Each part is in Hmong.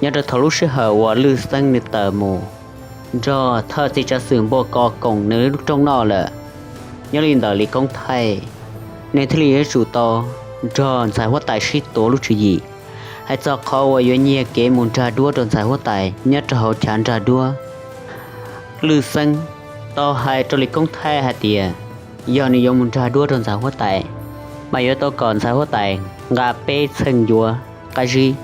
Nyob rau thaum lub sij hawm uas Lwj Xeeb nws tawm mus nrog thawj txiv tsav xwm npua kos koom nws lub rooj noj lawm, nyob li ntawm Lis Koob Thaij, nws thiaj li yuav tsum tau nrog ntxhais huab tais sib tuav lub tswv yim, hais txog qhov uas yuav nyiag kev mus nrag duab rau ntxhais huab tais nyob rau hauv chav nrag duab. Lwj Xeeb tau hais rau Lis Koob Thaij hais tias, yog nws yuav mus nrag duab rau ntxhais huab tais, mas yuav tau kom ntxhais huab tais nqa peb txheej yuav qab zib,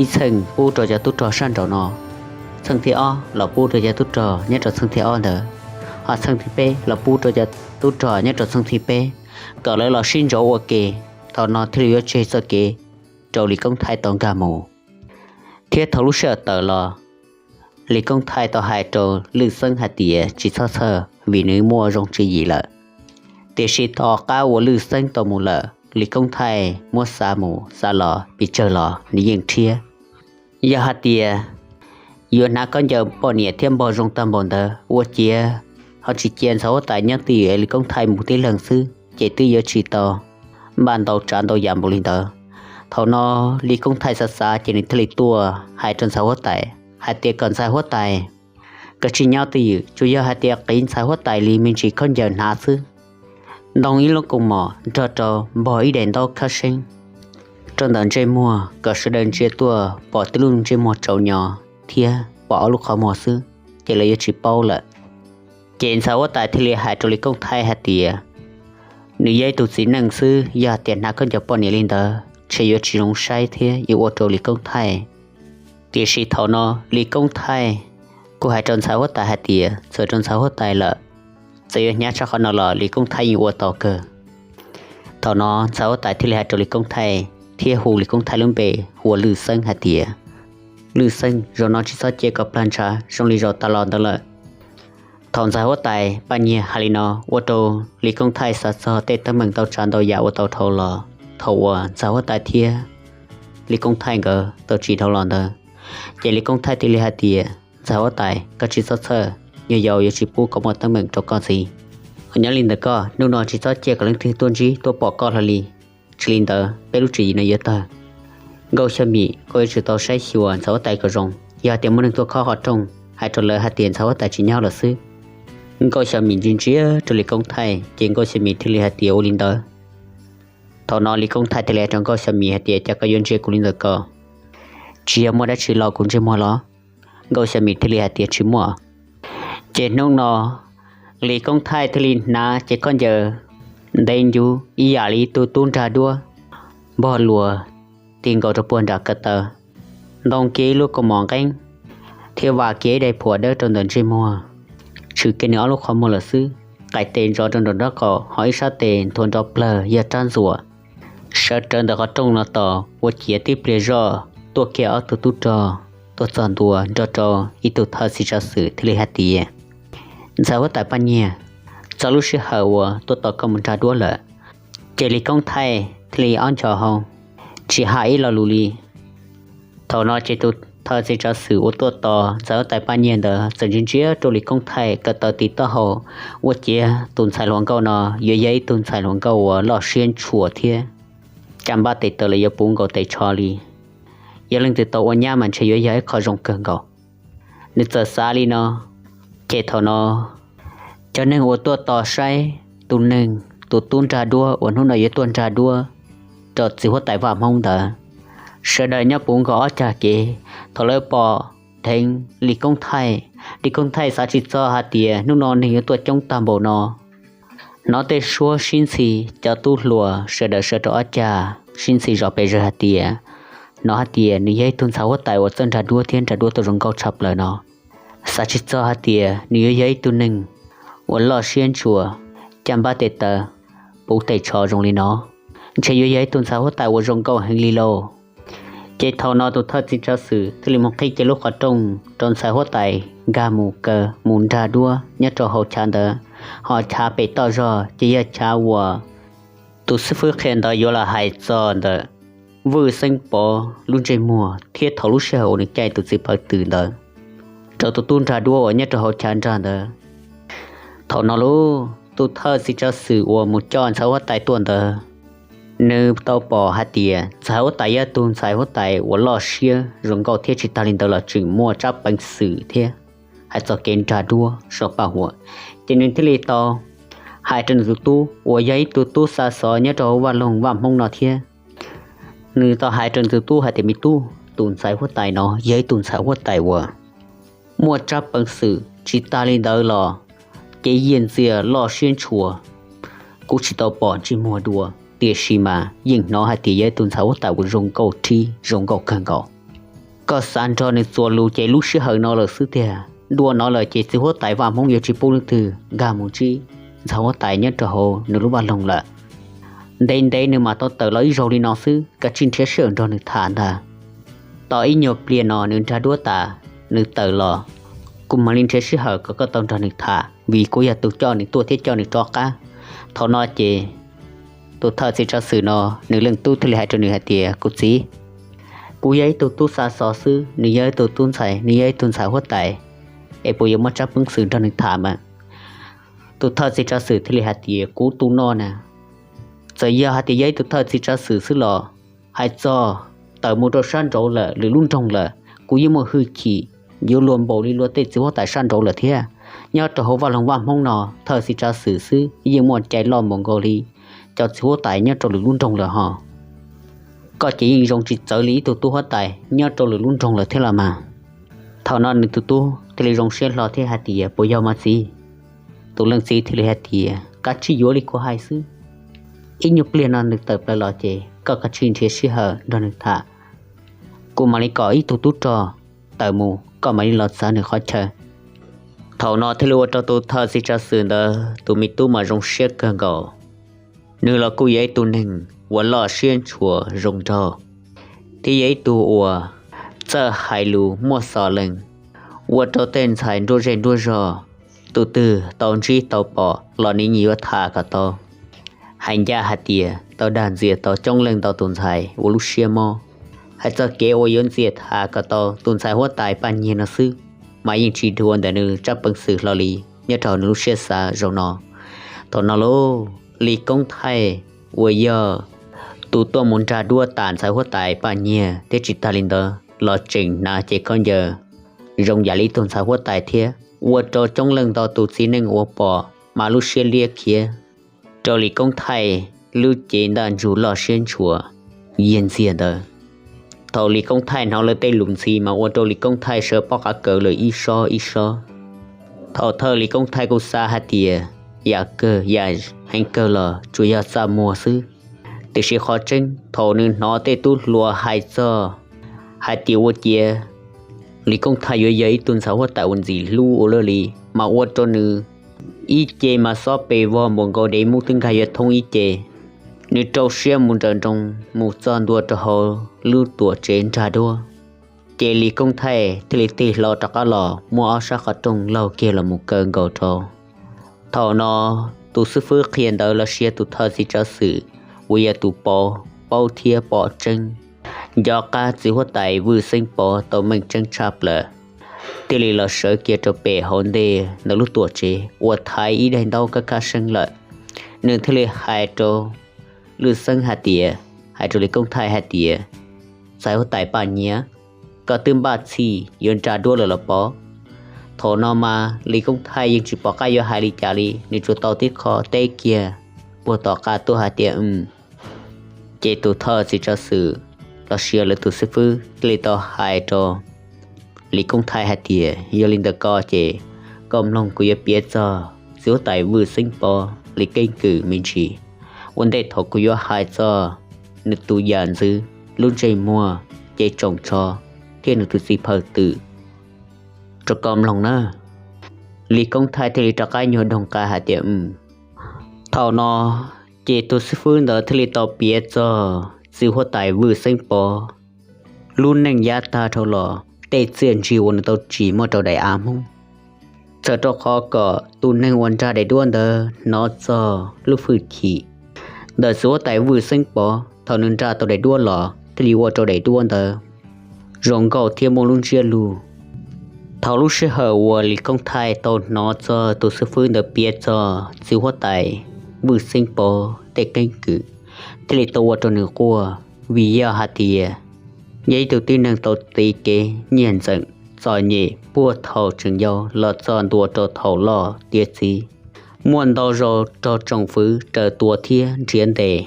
ib txheej pub rau cov tub rog sab nraum no, txheej thib ob los pub rau cov tub rog nyob rau txheej thib ob ntawd, ho txheej thib peb los pub rau cov tub rog nyob rau txheej thib peb, kom lawv los sib ntsoov ua ke, thaum no thiaj li yuav tseg txoj kev rau Lis Koob Thaij tau nkag mus. Thiab thaum lub sij hawm tawm los, Lis Koob Thaij tau hais rau Lwj Xeeb hais tias tsis txhob txhawj vim nws muaj zoo tswv yim lawm. Tiam sis tom qab uas Lwj Xeeb tau mus lawm, Lis Koob Thaij muab xav mus xav los pes tsawg los nws yeej rhiab. Yog hais tias yuav hnav khaub ncaws poj niam thiab npog zoo tag npaum ntawd ua ciav ho tsis cia ntxhais huab tais nyob twj ywm Lis Koob Thaij mus tib leeg xwb ces twb yuav tsis tau npaj ntau tsav ntau yam npaum li ntawd. Thaum no Lis Koob Thaij xav xav ces nws thiaj li tuaj hais rau ntxhais huab tais hais tias kom ntxhais huab tais kav tsij nyob twj ywm, tsuas yog hais tias qiv ntxhais huab tais li me ntsis khaub ncaws hnav xwb, ntoo ib lub kaus mom nrog rau npog ib daim ntaub khab seeb rau ntawm ntsej muag kom sawv daws ntsia tuaj pom tib lub ntsej muag tsaus nyo thiab pom ob lub qhov muag xwb, ces lawv yuav tsis paub lawm. Ces ntxhais huab tais thiaj li hais rau Lis Koob Thaij hais tias, nws yog ib tug txiv neej xwb, yog hais tias hnav khaub ncaws poj niam li ntawd ntshe yuav tsis zoo saib thiab yuav ua rau Lis Koob Thaij. Tiam sis thaum no Lis Koob Thaij kuj hais rau ntxhais huab tais hais tias txawm rau ntxhais huab tais lawm, txawm yuav hnyav tshaj qhov no los Lis Koob Thaij yeej ua tau kawg. Thaum no ntxhais huab tais thiaj li hais rau Lis Koob Thaij thiab hu Lis Koob Thaij lub npe hu ua Lwj Xeeb hais tias, Lwj Xeeb, zaum no tsis txhob cia kom plag ntshav zoo li zaum tas los ntawd lawm. Thaum ntxhais huab tais Paj Nyiag hais li no ua rau Lis Koob Thaij xav txog tej teeb meem ntau tsav ntau yam uas tau dhau los thaum uas ntxhais huab tais thiab Lis Koob Thaij nkawd tau tsim dhau los ntawd. Ces Lis Koob Thaij thiaj li hais tias, ntxhais huab tais, koj tsis txhob txhawj, yog yau yuav tsis pub kom muaj teeb meem rau koj ntxiv. Nyob li ntawm koj, hnub no tsis txhob cia kom leej twg tuaj ntsib tuaj pom koj hlo li. Tsis li ntawd peb lub tswv yim no yuav tawg. Nkauj Xya Mim, koj yuav tsum tau saib xyuas ntxhais huab tais kom zoo, yog hais tias muaj neeg tuaj khob qhov rooj, hais rau lawv hais tias ntxhais huab tais tsis nyob lawm xwb. Nkauj Xya Mim ntsia ntsia rau Lis Koob Thaij ces Nkauj Xya Mim thiaj li hais tias ua li ntawd. Thaum no Lis Koob Thaij thiaj li hais rau Nkauj Xya Mim hais tias, cas koj yuav ntsia kuv li ntawd ko? Tsis yog muaj dab tsi los kuv ntsej muag los? Nkauj Xya Mim thiaj li hais tias, tsis muaj. Ces hnub no Lis Koob Thaij thiaj li hnav cev khaub ncaws ntev ncuv ib yam li tus tub nrag duab, npog luas tig nkaus rau puag nram ko taw, ntoo kiag ib lub kaus mom nqeeb, thiab vam kiag ib daim phuam dawb rau ntawm ntsej muag, tshwm kiag nws ob lub qhov muag lawm xwb. Qaij tes ntsos rau nraum nraub qaum, ho ib sab tes nthua nrov plawg yog rab ntxuam. Sawv rawv ntawm qhov rooj no tos ua ciav tib pliag zoj tuaj kiag ob tug tub rog tuaj txog ntua nrog rau ib tug thawj txiv tsav xwm thiaj li hais tias, ntxhais huab tais Paj Nyiag, txog lub sij hawm uas tuaj tos koj mus nrag duab lawm. Ces Lis Koob Thaij thiaj li ob nco hau, tsis hais ib lo lus li. Thaum no ces tus thawj txiv tsav xwm uas tuaj tos ntxhais huab tais Paj Nyiag ntawd txawm ntsia ntsia rau Lis Koob Thaij ko taw tiv taub hau, ua ciav tus ntxhais hluas nkauj no yuav yog ib tug ntxhais hluas nkauj uas loj siab ntshua thiab caj npab tes taw los yuav puv nkaus tes tsho li. Yog leej twg tau ua nyab mas ntshe yuav yog ib qho zoo kawg nkaus. Nws txawm xav li no, ces thaum no cov neeg uas tuaj tos saib tus neeg, tus tub nrag duab uas hnub no yuav tuaj nrag duab rau txiv huab tais Vaj Hmoob ntawd, sawv daws nyob puv nkaus ob cag kev. Thaum lawv pom dheev Lis Koob Thaij, Lis Koob Thaij xav tsis txog hais tias hnub no neeg yuav tuaj coob tag npaum no. Hnov tej suab sib ntxhi, cov tub hluas sawv daws sawv rau ob cag sib ntxhi zos pes zawg hais tias, hnov hais tias nws yog ib tug ntxhais huab tais uas txawj nrag duab thiab nrag duab tau zoo nkauj tshaj plaws no. Xav tsis txog hais tias nws yuav yog ib tug neeg uas loj siab ntshua, caj npab tes taw, puv tes tsho zoo li no, ntshe yuav yog ib tug ntxhais huab tais uas zoo nkauj heev li lauj. Ces thaum no tus thawj txiv tsav xwm thiaj li mus qhib kiag lub qhov rooj rau ntxhais huab tais nkag mus kaw mus nrag duab nyob rau hauv chav ntawd. Ho chav pem toj zog ces yog chav uas tus xib fwb qhia ntawd yuav los hais txog ntawm Vwj Xeeb Pov lub ntsej muag thiab thaum lub sij hawm uas nws caij tus txiv pawv twm ntawd rau tus tub nrag duab uas nyob rau hauv chav nrag ntawd. Thaum no lauj, tus thawj txiv tsav xwm uas mus coj ntxhais huab tais tuaj ntawd Nws tau pom hais tias ntxhais huab tais yog tus ntxhais huab tais uas loj siab zoo nkauj thiab tsis tas li ntawd los tseem muaj tsab peev xwm thiab hais txog kev nrag duab so paj huam. Ces nws thiaj li tau hais rau nws tus tub uas yog ib tug tub xa xov nyob rau hauv vaj loog vaj Hmoob no thiab. Nws tau hais rau nws tus tub hais tias, me tub, tus ntxhais huab tais no yog ib tug ntxhais huab tais uas muaj tsab peev xwm, tsis tas li ntawd los kev yiag ntxias loj siab ntshua. Kuv tsis tau pom ntsej muag dua, tiam sis mas yeej hnov hais tias yog ib tug ntxhais huab tais uas zoo nkauj rhib zoo nkauj kawg nkaus. Koj xav nrog nws txuas lus ces lub sij hawm no lawm xwb tiag. Dua no lawm ces txiv huab tais vaj Hmoob yuav tsis pub leej twg nkag mus ntsib ntxhais huab tais nyob rau hauv nws lub vaj loog lawm. Ntev ntev nws mam tau tawm los ib zaug li no xwb, koj tsij nrhiav sij hawm nrog nws tham ntag. Tau ib nyuag pliag no nws nrag duab tas, nws tawm los, kuv mam li nrhiav sij hawm kom koj tau nrog nws tham, vim kuv yog tus coj nws tuaj thiab coj nws rov qab. Thaum no ces tus thawj txiv tsav xwm no, nws leej tub thiaj li hais rau nws hais tias, kuv txiv, kuv yog ib tug tub xa xov xwb, nws yog ib tug tub ntxhais, nws yog ib tug ntxhais huab tais, es puas yuav muaj tsab peev xwm nrog nws tham mas? Tus thawj txiv tsav xwm thiaj li hais tias, kuv tus no na, txawm yog hais tias yog ib tug thawj txiv tsav xwm xwb los, hais txog tawm mus rau sab nraud lawm lwm lub nroog lawm, kuv yeej muaj hwj chim yuav luag npaum li luag tej txiv huab tais sab nraud lawm thiab. Nyob rau hauv vaj loog vaj Hmoob no, thawj txiv tsav xwm xwb yeej muaj cai loj npaum nkaus li cov txiv huab tais nyob rau lwm lub nroog lawm hos. Koj ces yeej zoo tsis txawv li ib tug tub huab tais nyob rau lwm lub nroog lawm thiab los mas. Thaum no nws tus tub thiaj li zoo siab hlo thiab hais tias, puas yog mas txiv? Tus leej txiv thiaj li hais tias, kav tsij yuav li kuv hais xwb. Ib nyuag pliag no nws tawm plaws los ces koj kav tsij nrhiav sij hawm nrog nws tham, kuv mam li kom ib tug tub rog tawm mus, koj mam li los txav nws qhov chaw. Thaum no thiaj li ua rau tus thawj txiv tsav xwm ntawd tus me tub mas zoo siab kawg nkaus. Nws los kuj yog ib tug neeg uas loj siab ntshua zoo nraug, thiab yog ib tug uas txawj hais lus muaj xov lees, ua rau tej ntxhais nruab zej nruab zog, tus twg tau ntsib tau pom los nws yeej yuav tham kom tau. Hais ncaj hais tias tau dag ntxias tau coob leej ntau tus ntxhais ua lub siab mob. Hais txog kev uas yuav ntxias tham kom tau tus ntxhais huab tais Paj Nyiag no xwb, mas yeej tsis dhuav ntawm nws tsab peev xwm hlo li nyob rau hauv nws lub siab xav zaum no. Thaum no lauj, Lis Koob Thaij uas yog tus tuaj mus nrag duab tas ntxhais huab tais Paj Nyiag thiab tsis tas li ntawd los tseem hnav cev khaub ncaws zoo yam li ib tug ntxhais huab tais thiab, ua rau coob leej ntau tus txiv neej uas pom mas lub siab liab khiav rau Lis Koob Thaij lub cev ntaj ntsug loj siab ntshua yiag ntxiag ntawd. Thaum Lis Koob Thaij hnov lawv tej lus ntxhi mas ua rau Lis Koob Thaij sawv pob qa kawg lawm ib sob ib sob. Thaum thawj Lis Koob Thaij kuj xav hais tias yam kawg yam heev kawg los tsuas yog txaj muag xwb, tiam sis qhov tseeb thaum nws hnov tej tub hluas hais txog hais tias ua ciav Lis Koob Thaij yuav yog ib tug ntxhais huab tais uas ntxim hlub ua luaj li, mas ua rau nws ib ce mas xob pes vog npaum nkaus dev mub twb nkag yuav thoob ib ce. Nws rau siab mus nrawm nroos mus txog ntua rau hauv lub tuam tsev nrag duab, ces Lis Koob Thaij thiaj li tig hlo rov qab los muab ob sab qhov rooj laug kiag los mus kaw nkaus rau. Thaum no tus xib fwb qhia ntawv los sis tus thawj txiv tsav xwm uas yog tus pov paub thiab pom tseeb, nco qab txiv huab tais Vwj Xeeb Pov tau meej tseeb tshaj plaws, thiaj li los sawv kiag rau pem hauv ntej ntawm lub tuam tsev uas thaiv ib daim ntaub kab khab seeb lawm. Nws thiaj li hais rau Lwj Xeeb hais tias, hais rau Lis Koob Thaij hais tias, ntxhais huab tais Paj Nyiag, koj twb npaj txhij yuav nrag duab lawm los pov? Thaum no mas Lis Koob Thaij yeej tsis pom qab yuav hais li cas li, nws tsuas tau tib qho teb kiag puag tom qab tuaj hais tias, ces tus thawj txiv tsav xwm los sis lawv tus xib fwb thiaj li tau hais rau Lis Koob Thaij hais tias, yog li ntawd ko ces koj mloog kuv yuav piav txog txiv huab tais Vwj Xeeb Pov li keeb kwm me ntsis. Ua ntej thaum kuv yuav hais txog nws tus yam ntxwv, lub ntsej muag, cev tsoos tsho thiab nws tus txiv phaw twm rau koj mloog na. Lis Koob Thaij thiaj li rov qab nyuag doog qa hais tias, Thaum no ces tus xib fwb ntawd thiaj li tau piav txog txiv huab tais Vwj Xeeb Pov lub neej yav tag dhau los tej txiaj ntsig uas nws tau tsim muaj rau daim av Hmoob. Txawm rau qhov kom tus neeg uas nrag daim duab ntawd hnov txog lub hwj chim ntawm txiv huab tais Vwj Xeeb Pov, thaum nws nrag tau daim duab los thiaj li ua rau daim duab ntawd zoo nkauj thiab muaj lub ntsiab lus. Thaum lub sij hawm uas Lis Koob Thaij tau hnov txog tus xib fwb ntawd piav txog txiv huab tais Vwj Xeeb Pov tej keeb kwm, thiaj li tau ua rau nws quaj, vim yog hais tias yog ib tug tib neeg tau tiv kev nyiag ntxeem txom nyem puag thaum tseem yau los txog ntua rau thaum loj tiav txiv, muaj ntau zaus raug tsoom fwv raws tua thiab nrhiav ntes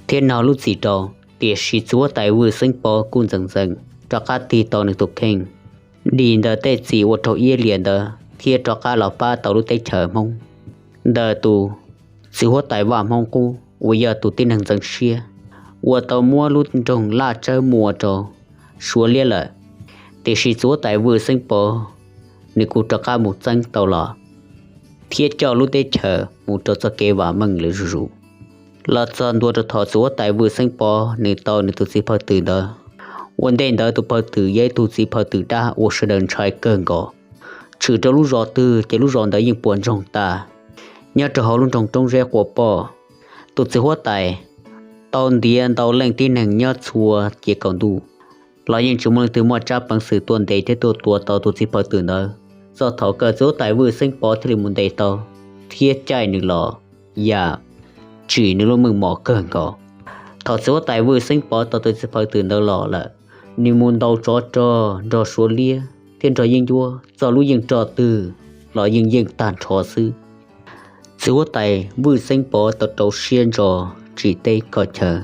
thiab nog lub txim rau. Tiam sis txiv huab tais Vwj Xeeb Pov kuj ntxeev ntxeev rov qab tig tau nws tus kheej, dim ntawm tej txim ua raug iab liam ntawd thiab rov qab los pab tau lub teb chaws Hmoob ntawm tus txiv huab tais Vaj Hmoob Qub uas yog tus tib neeg ntxeev siab uas tau muab lub nroog Laj Tsawb mus ua rau suav liab lawm. Tiam sis txiv huab tais Vwj Xeeb Pov nws kuj rov qab mus txeeb tau los thiab coj lub teb chaws mus rau txoj kev vam meej lawm zuj zus. Los txog ntua rau thaum txiv huab tais Vwj Xeeb Pov nws tau nws tus txiv pawg twm ntawd, ua ntej ntawd tus pawg twm yog ib tug txiv pawg twm dab uas sawv daws ntshai kawg nkaus. Tshwm rau lub zos twg ces lub zos ntawd yeej puas ntsoog tas. Nyob rau hauv lub nroog Roob Zeb Quas Poj, tus txiv huab tais tau ntiav ntau leej tib neeg nyob txhua ciav kaum ntuj los yeej tsis muaj leej twg muaj tsab peev xwm tuaj ntes thiab tuaj tua tau tus txiv pawg twm ntawd. Txog thaum kawg txiv huab tais Vwj Xeeb Pov thiaj li mus ntes tau thiab caij nws los yam tsim nws lub meej mom kawg nkaus. Thaum txiv huab tais Vwj Xeeb Pov tau tus txiv pawg twm ntawd los lawm, nws mus ntaus tsov rog nrog suav liab thiab nrog yeeb ncuab txog lub yeej roj twg los yeej yeej tag nrho xwb. Txiv huab tais Vwj Xeeb Pov tau rau siab ntso tsim teb kho chaw,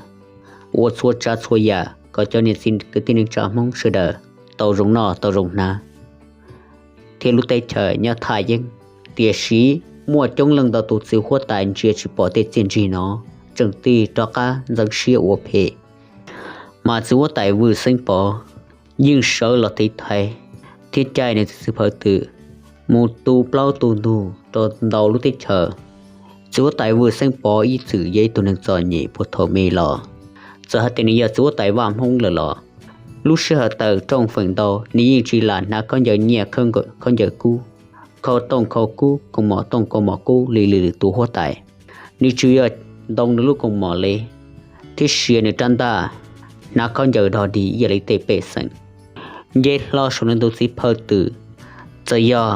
ua txhua tsav txhua yam kom cov niam txiv kwv tij neej tsa Hmoob sawv daws tau zoo noj tau zoo hnav thiab lub teb chaws nyob thaj yeeb. Tiam sis muaj coob leej ntau tus txiv huab tais ntsia tsis pom tej txiaj ntsig no, tseem tig rov qab ntxeev siab ua phem. Mas txiv huab tais Vwj Xeeb Pov yeej sawv los tiv thaiv thiab caij nws tus txiv pawg twm mus tu plaub tu ntug rau ntau lub teb chaws. Txiv huab tais Vwj Xeeb Pov ib txwm yog ib tug neeg txom nyem puag thaum me los, txawm hais tias nws yog txiv huab tais Vaj Hmoob lawm los lub sij hawm tawm rooj feem ntau nws yeej tsis lam hnav khaub ncaws nyiaj khaub ncaws kub, khau tooj khau kub, kaus mom tooj kaus mom kub li lwm tus huab tais. Nws tsuas yog ntoo nws lub kaus mom li thiab sia nws rab ntaj, hnav khaub ncaws dog dig ib yam li tej pej xeem. Nce hlo saum nws tus txiv pawg twm, txawm yog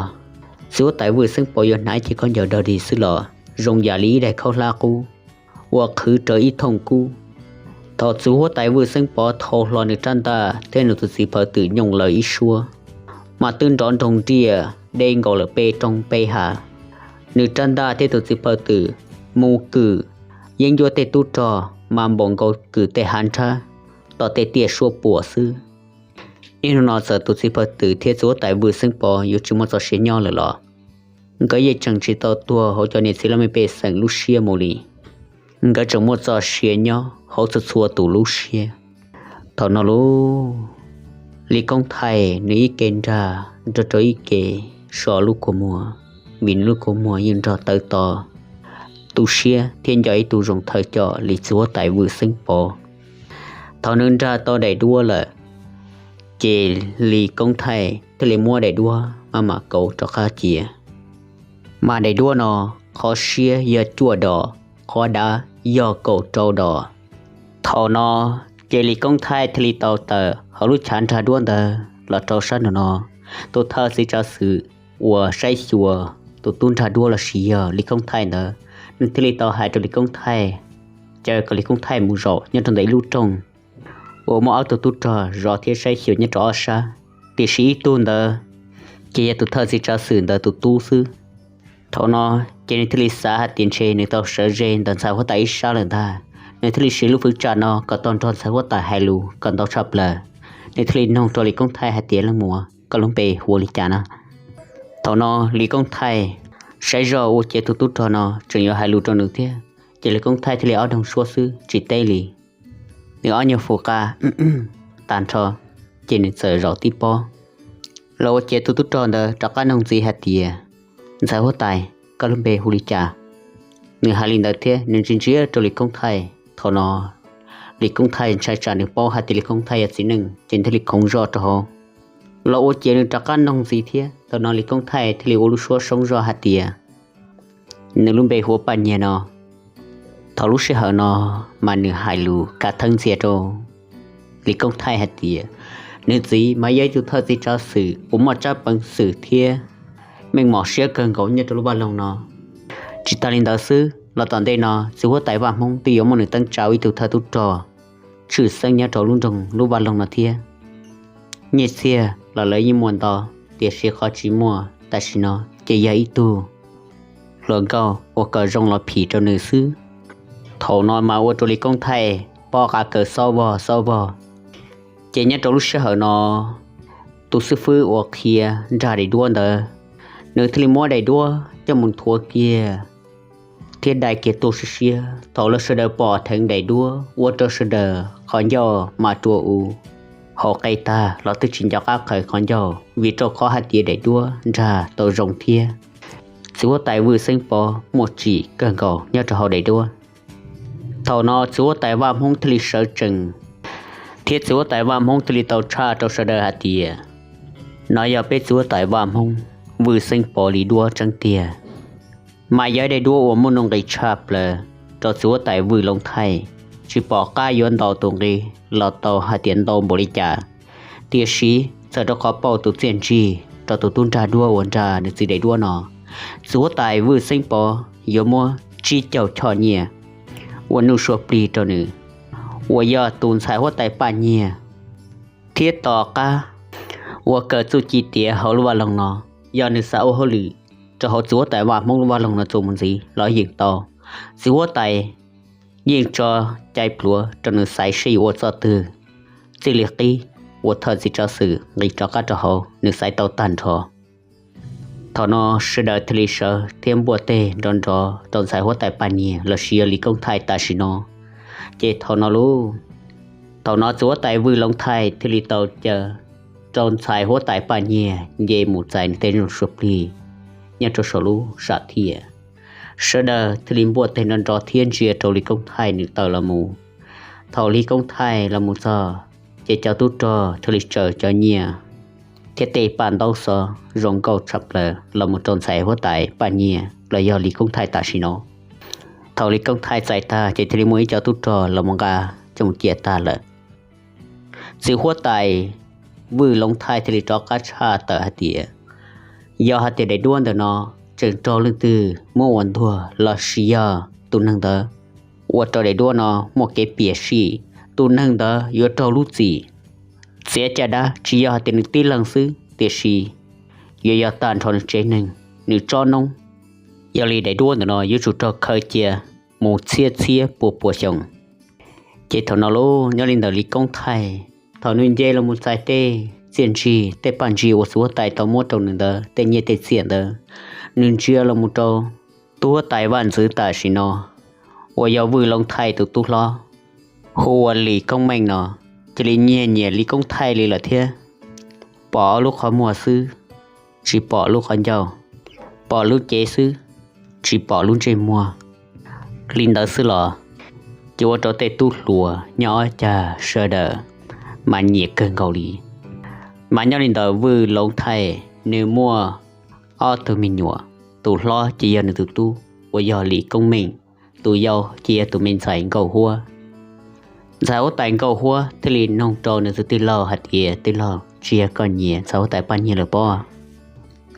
txiv huab tais Vwj Xeeb Pov yuav hnav ib cev khaub ncaws dog dig xwb los zoo yam li ib daim khaub hlab qub uas qhwv rawv ib thooj kub. Thaum txiv huab tais Vwj Xeeb Pov thau hlo nws rab ntaj thiab nws tus txiv pawg twm nyooj lawv ib suab, mas twb nrov nroog nriaj deb nkaus lawm peb roob peb hav. Nws rab ntaj thiab tus txiv pawg twm mus kwm yeeb ncuab tej tub rog mas npaum nkaus kwm tej hav nrhab tom tej tiaj suab puam xwb. Niaj hnub no txawm tus txiv pawg twm thiab txiv huab tais Vwj Xeeb Pov yuav tsis muaj txoj sia nyob lawm los nkawd yeej tseem tsis tau tuag hauv cov niam txiv laj mej pej xeem lub siab mus li. Nkawd tseem muaj txoj sia nyob hauv txhua txhua tus lub siab. Thaum no lauj, Lis Koob Thaij nws ib ke nrag nrog rau ib ke so lub kua muag, vim nws lub kua muag yeej nrog tawv to tu siab thiab nco ib tug zoo thawj coj li txiv huab tais Vwj Xeeb Pov. Thaum nws nrag tau daim duab lawm, ces Lis Koob Thaij thiaj li muab daim duab maj mam kauv rov qab cia. Mas daim duab no qhov siab yog cuaj dos, qhov dav yog kaum rau dos. Thaum no ces Lis Koob Thaij thiaj li tau tawm hauv lub chav nrag duab ntawd los rau sab nraum no. Tus thawj txiv tsav xwm uas saib xyuas tus tub nrag duab lossis yog Lis Koob Thaij ntawd, nws thiaj li tau hais rau Lis Koob Thaij, caw kom Lis Koob Thaij mus zaum nyob rau ntawm ib lub rooj uas muaj ob tug tub rog zov thiab saib xyuas nyob rau ob sab, tiam sis ib tug ntawd ces yog tus thawj txiv tsav xwm ntawd tus tub xwb. Thaum no ces nws thiaj li xav hais tias ntshe nws tau sawv ze ntawm ntxhais huab tais ib sab lawm ntag, nws thiaj li siv lub fwv tsam no kom tau nrog ntxhais huab tais hais lus kom ntau tshaj plaws. Nws thiaj li noog rau Lis Koob Thaij hais tias, Leej muam, koj lub npe hu ua li cas na? Thaum no Lis Koob Thaij saib zoj ua ciav tus tub rog no tseem yuav hais lus rau nws thiab, ces Lis Koob Thaij thiaj li ob doog suab xwb tsis teb li. Nws ob nyuag fu qa tag nrho, ces nws txawm zaum tib pob los ua ciav tus tub rog ntawd rov qab noog ntxiv hais tias, Ntxhais huab tais, koj lub npe hu li cas? Nws hais li ntawd thiab nws ntsia ntsia rau Lis Koob Thaij. Thaum no Lis Koob Thaij ntshai tsam nws paub hais tias Lis Koob Thaij yog txiv neej ces nws thiaj li khoov zoj rau hauv los ua ciav nws rov qab noog ntxiv thiab. Thaum no Lis Koob Thaij thiaj li ua lub suab soob zoj hais tias nws lub npe hu ua Paj Nyiag no. Thaum lub sij hawm no mas nws hais lus kav theeb ntxias rau Lis Koob Thaij hais tias nws txiv mas yog ib tug thawj txiv tsav xwm uas muaj tsab peev xwm thiab meej mom siab kawg nkaus nyob rau lub vaj loog no. Tsis tas li ntawd xwb, los tom ntej no txiv huab tais Vaj Hmoob twb yuav muaj nws teeb tsa ua ib tug thawj tub rog tshwj xeeb nyob rau lub nroog lub vaj loog no thiab. Nyiaj txiag los lawv yeej muaj ntau, tiam sis qhov tsis muaj tam sim no ces yog ib tug hluas nkauj uas kom zoo los phim rau nws xwb. Thaum no mas ua rau Lis Koob Thaij pob qa kaws xob vog xob vog. Ces nyob rau lub sij hawm no, tus xib fwb uas qhia nrag daim duab ntawd, nws thiaj li muab daim duab coj mus nthuav kiag thiab dai kiag tuaj siab siab. Thaum lawv sawv daws pom dheev daim duab ua rau sawv daws qhov ncauj mas rua u, hauv qe tag los twb tsis nco qab qhawv qhov ncauj, vim rau qhov hais tias daim duab nrag tau zoo thiab txiv huab tais Vwj Xeeb Pov muaj tsim kawg nkaus nyob rau hauv daim duab. Thaum no txiv huab tais Vaj Hmoob thiaj li sawv tsees, thiab txiv huab tais Vaj Hmoob thiaj li tau tshaj rau sawv daws hais tias, no yog peb txiv huab tais Vaj Hmoob Vwj Xeeb Pov li duab tseeb tiag, mas yog ib daim duab uas muaj nuj nqis tshaj plaws rau txiv huab tais Vwj Loob Thaij, tsis pom qab yuav ntaus tus nqi los tau hais tias ntau npaum li cas. Tiam sis txawm rau qhov pauj tus txiaj ntsig rau tus tub nrag duab uas nrag nws txiv daim duab no, txiv huab tais Vwj Xeeb Pov yuav muab tsib caug choj nyiaj ua nuj sua plig rau nws, uas yog tus ntxhais huab tais Paj Nyiag. Thiab tom qab uas kawm txuj ci tiav hauv lub vaj loog no, yog nws xav ua hauj lwm rau hauv txiv huab tais Vaj Hmoob lub vaj loog no txuas mus ntxiv los yeej tau. Txiv huab tais yeej tso cai pluav rau nws xaiv seb yuav ua txoj twg, txij li qib uas thawj txiv tsav xwm nqis rov qab rau hauv nws xaiv tau tag nrho. Thaum no sawv daws thiaj li sawv thiab npuaj teg nrov nrov rau ntxhais huab tais Paj Nyiag lossis yog Lis Koob Thaij tam sim no. Ces thaum no lauj, thaum no txiv huab tais Vwj Loob Thaij thiaj li tau caw rau ntxhais huab tais Paj Nyiag nce mus txais nws tej nuj sua plig nyob rau saum lub sam thiaj. Sawv daws thiaj li npuaj teg nrov nrov thiab ntsia rau Lis Koob Thaij nws tawm los mus. Thaum Lis Koob Thaij los mus txog, ces cov tub rog thiaj li tsaws cov nyiaj thiab tej paj ntaub xov zoo nkauj tshaj plaws los mus rau ntxhais huab tais Paj Nyiag los yog Lis Koob Thaij tam sim no. Thaum Lis Koob Thaij txais tag ces thiaj li muaj ib co tub rog los mus nqa coj mus cia tag lawm. Txiv huab tais Vwj Loob Thaij thiaj li rov qab tshaj tawm hais tias, yog hais tias daim duab ntawm no tseem raug leej twg muab ua ntuag lossis yog tus neeg ntawd ua rau daim duab no muaj kev piam sij, tus neeg ntawd yuav raug lub txim txiav caj dab tsis yog hais tias nws tib leeg xwb, tiam sis yuav yog tag nrho nws tsev neeg, nws tsob noob. Yog li daim duab ntawm no yuav tsum raug khaws cia mus txhiab txhiab pua pua xyoo. Ces thaum no lauj, nyob li ntawm Lis Koob Thaij, thaum nws nce los mus txais tej txiaj ntsig tej paj ntsig uas txiv huab tais tau muab rau nws ntawd, tej nyiaj tej txiaj ntawd, nws ntsia los mus rau tub huab tais vaj ntxwv tam sim no uas yog Vwj Loob Thaij tus tub hlob hu ua Lis Koob Meej no, cia li nyiag nyiam Lis Koob Thaij li lawm thiab. Pom ob lub qhov muag xwb, tsis pom lub qhov ncauj, pom lub cev xwb, tsis pom lub ntsej muag. Li ntawd xwb los ces ua rau tej tub hluas nyob ob cag sawv daws mas nyiam kawg nkaus li. Mas nyob li ntawm Vwj Loob Thaij, nws muaj ob tug me nyuam, tus hlob ces yog nws tus tub uas yog Lis Koob Meej, tus yau ces yog tus me ntxhais Nkauj Huab. Ntxhais huab tais Nkauj Huab thiaj li noog rau nws tus tij laug hais tias, tij laug, tsis yog koj nyiam ntxhais huab tais Paj Nyiag lawm pob?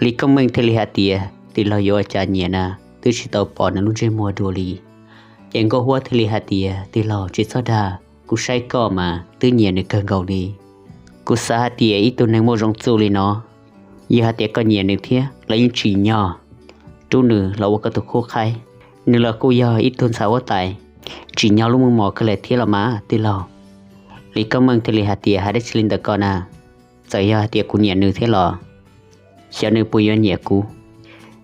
Lis Koob Meej thiaj li hais tias, tij laug yuav ua cas nyiam na, twb tsis tau pom nws lub ntsej muag dua li. Ces Nkauj Huab thiaj li hais tias, tij laug tsis txhob dag, kuv saib koj mas twb nyiam nws kawg nkaus li. Kuv xav hais tias ib tug neeg muaj zoo txuj li no, yog hais tias koj nyiam nws thiab los yeej tsim nyog rub nws los ua koj tus khub qhaib. Nws los kuj yog ib tug ntxhais huab tais tsim nyog lub meej mom kawg li thiab los mas tij laug. Lis Koob Meej thiaj li hais tias, hais dab tsi li ntawm ko na, txawm yog hais tias kuv nyiam nws thiab los xyov nws puas yuav nyiam kuv.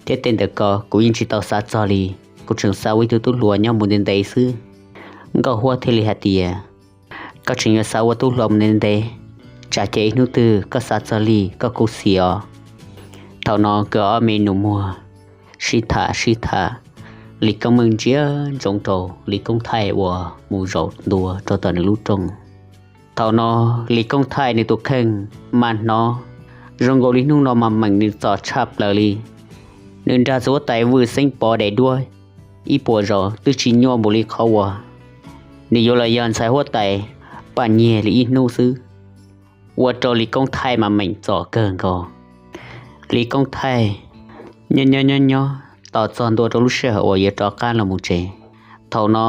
Thiab tej ntawm ko kuv yeej tsis tau xav txog li, kuv tseem xav ua ib tug tub hluas nyob mus ntev ntev xwb. Nkauj Huab thiaj li hais tias, koj tseem yuav xav ua tub hluas mus ntev ntev, tsam ces ib hnub twg koj xav txog li koj khuv xim os. Thaum no nkawd ob me nus muag sib tham sib tham, Lis Koob Meej ntsia ntsoov rau Lis Koob Thaij uas mus zaum ntua rau tom nws lub rooj. Thaum no Lis Koob Thaij nws tus kheej mas hnov zoo nkaus li hnub no mas meem nws txom tshaj plaws li. Nws nrag txiv huab tais Vwj Xeeb Pov daim duab ib puas zaus twb tsis nyuaj npaum li qhov uas nws yuav los yog ntxhais huab tais Paj Nyiag li ib hnub xwb, ua rau Lis Koob Thaij mas meem txom kawg nkaus. Lis Koob Thaij nyob nyob nyob nyob tos txog ntua rau lub sij hawm uas yuav rov qab los mus tsev. Thaum no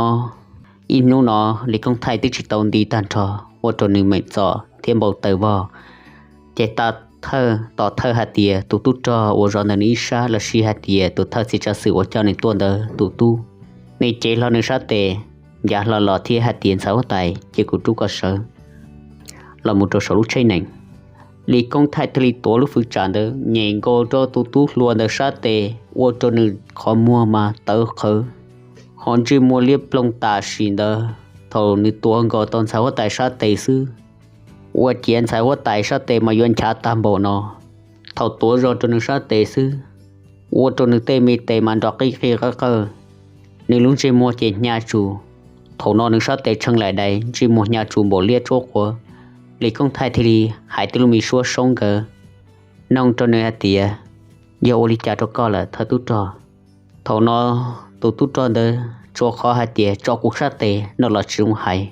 ib hnub no Lis Koob Thaij twb tsis tau nti tag nrho, ua rau nws meem txom thiab npau taws vog. Ces tau thawj, tos thawj hais tias tus tub rog uas zov ntawm nws ib sab los sis hais tias tus thawj txiv tsav xwm uas coj nws tuaj ntawd tus tub, nws cev hlo nws sab tes, ncav hlo los thiab hais tias, Ntxhais huab tais, cia kuv rub koj sawv los mus rau saum lub tsheb nees. Lis Koob Thaij thiaj li tuav lub fwv tsam ntawd nyem nkaus rau tus tub hluas ntawd sab tes, ua rau nws qhov muag mas tawv qhawv, ho ntsej muag liab ploog tam sim ntawd. Thaum nws tuav nkaus tau ntxhais huab tais sab tes xwb, ua ciav ntxhais huab tais sab tes mas yuav nchav tag npaum no. Thaum tuav zog rau nws sab tes xwb, ua rau nws tej me tes mas nrov qij qij qawj qawj, nws lub ntsej muag ces hnyav tsuj. Thaum no nws sab tes tshee laim dais, ntsej muag hnyav tsuj npaum liab tsuab quav. Lis Koob Thaij thiaj li hais tej lub me suab soob nkawd, noog rau nws hais tias, Yog ua li cas rau koj lawm thawj tub rog? Thaum no tus tub rog ntawd tsuas qhov hais tias, Tso kuv sab tes no los tsis zoo hais.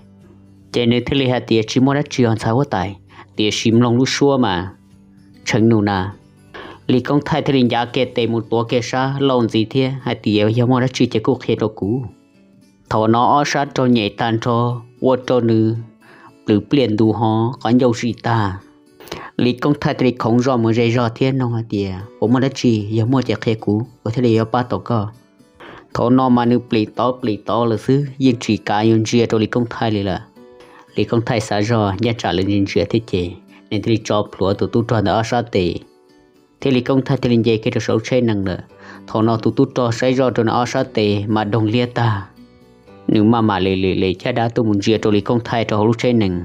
Ces nws thiaj li hais tias, Tsis muaj dab tsi os ntxhais huab tais, tiam sis mloog lub suab mas tshee num na. Lis Koob Thaij thiaj li ncav kiag tes mus tuav kiag sab laug ntxiv thiab hais tias, Yog muaj dab tsi ces kuj qhia rau kuv. Thaum no ob sab raug nyem tag nrho, ua rau nws plws pliaj ntu ho qhov ncauj zim tag. Lis Koob Thaij thiaj li khoov zog mus ze zog thiab noog hais tias, Puas muaj dab tsi? Yog muaj ces qhia kuv, kuv thiaj li yuav pab tau koj. Thaum no mas nws plim tod plim tod lawm xwb, yeej tsis kav yuav ntsia rau Lis Koob Thaij li lawm. Lis Koob Thaij xav zog, Nyob tsam lawv ntsia ntsia thiab ces, nws thiaj li tso plhuav tus tub rog ntawd ob sab tes, thiab Lis Koob Thaij thiaj li nce kiag rau saum lub tsheb nees lawm. Thaum no tus tub rog saib zoj rau nws ob sab tes mas doog liab tag, nws maj mam li li li caj dab tuaj mus ntsia rau Lis Koob Thaij rau hauv lub tsheb nees,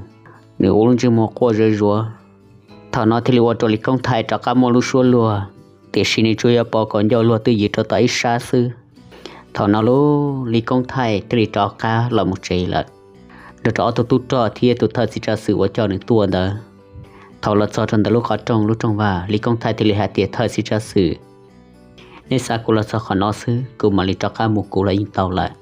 nws ua lub ntsej muag quaj zuav zuav. Thaum no thiaj li ua rau Lis Koob Thaij rov qab muaj lub suab luag, tiam sis nws tsuas yog pom kom ncauj luag twj ywm rau tom ib sab xwb. Thaum no lub Lis Koob Thaij thiaj li rov qab los mus tsev lawm, nrog rau ob tug tub rog thiab tus thawj txiv tsav xwm uas coj nws tuaj ntawd. Thaum los txog rau ntawm lub qhov rooj lub rooj vag, Lis Koob Thaij thiaj li hais tias, Thawj txiv tsav xwm, nej xa kuv los txog qhov no xwb, kuv mam li rov qab mus kuv los yeej tau lawm.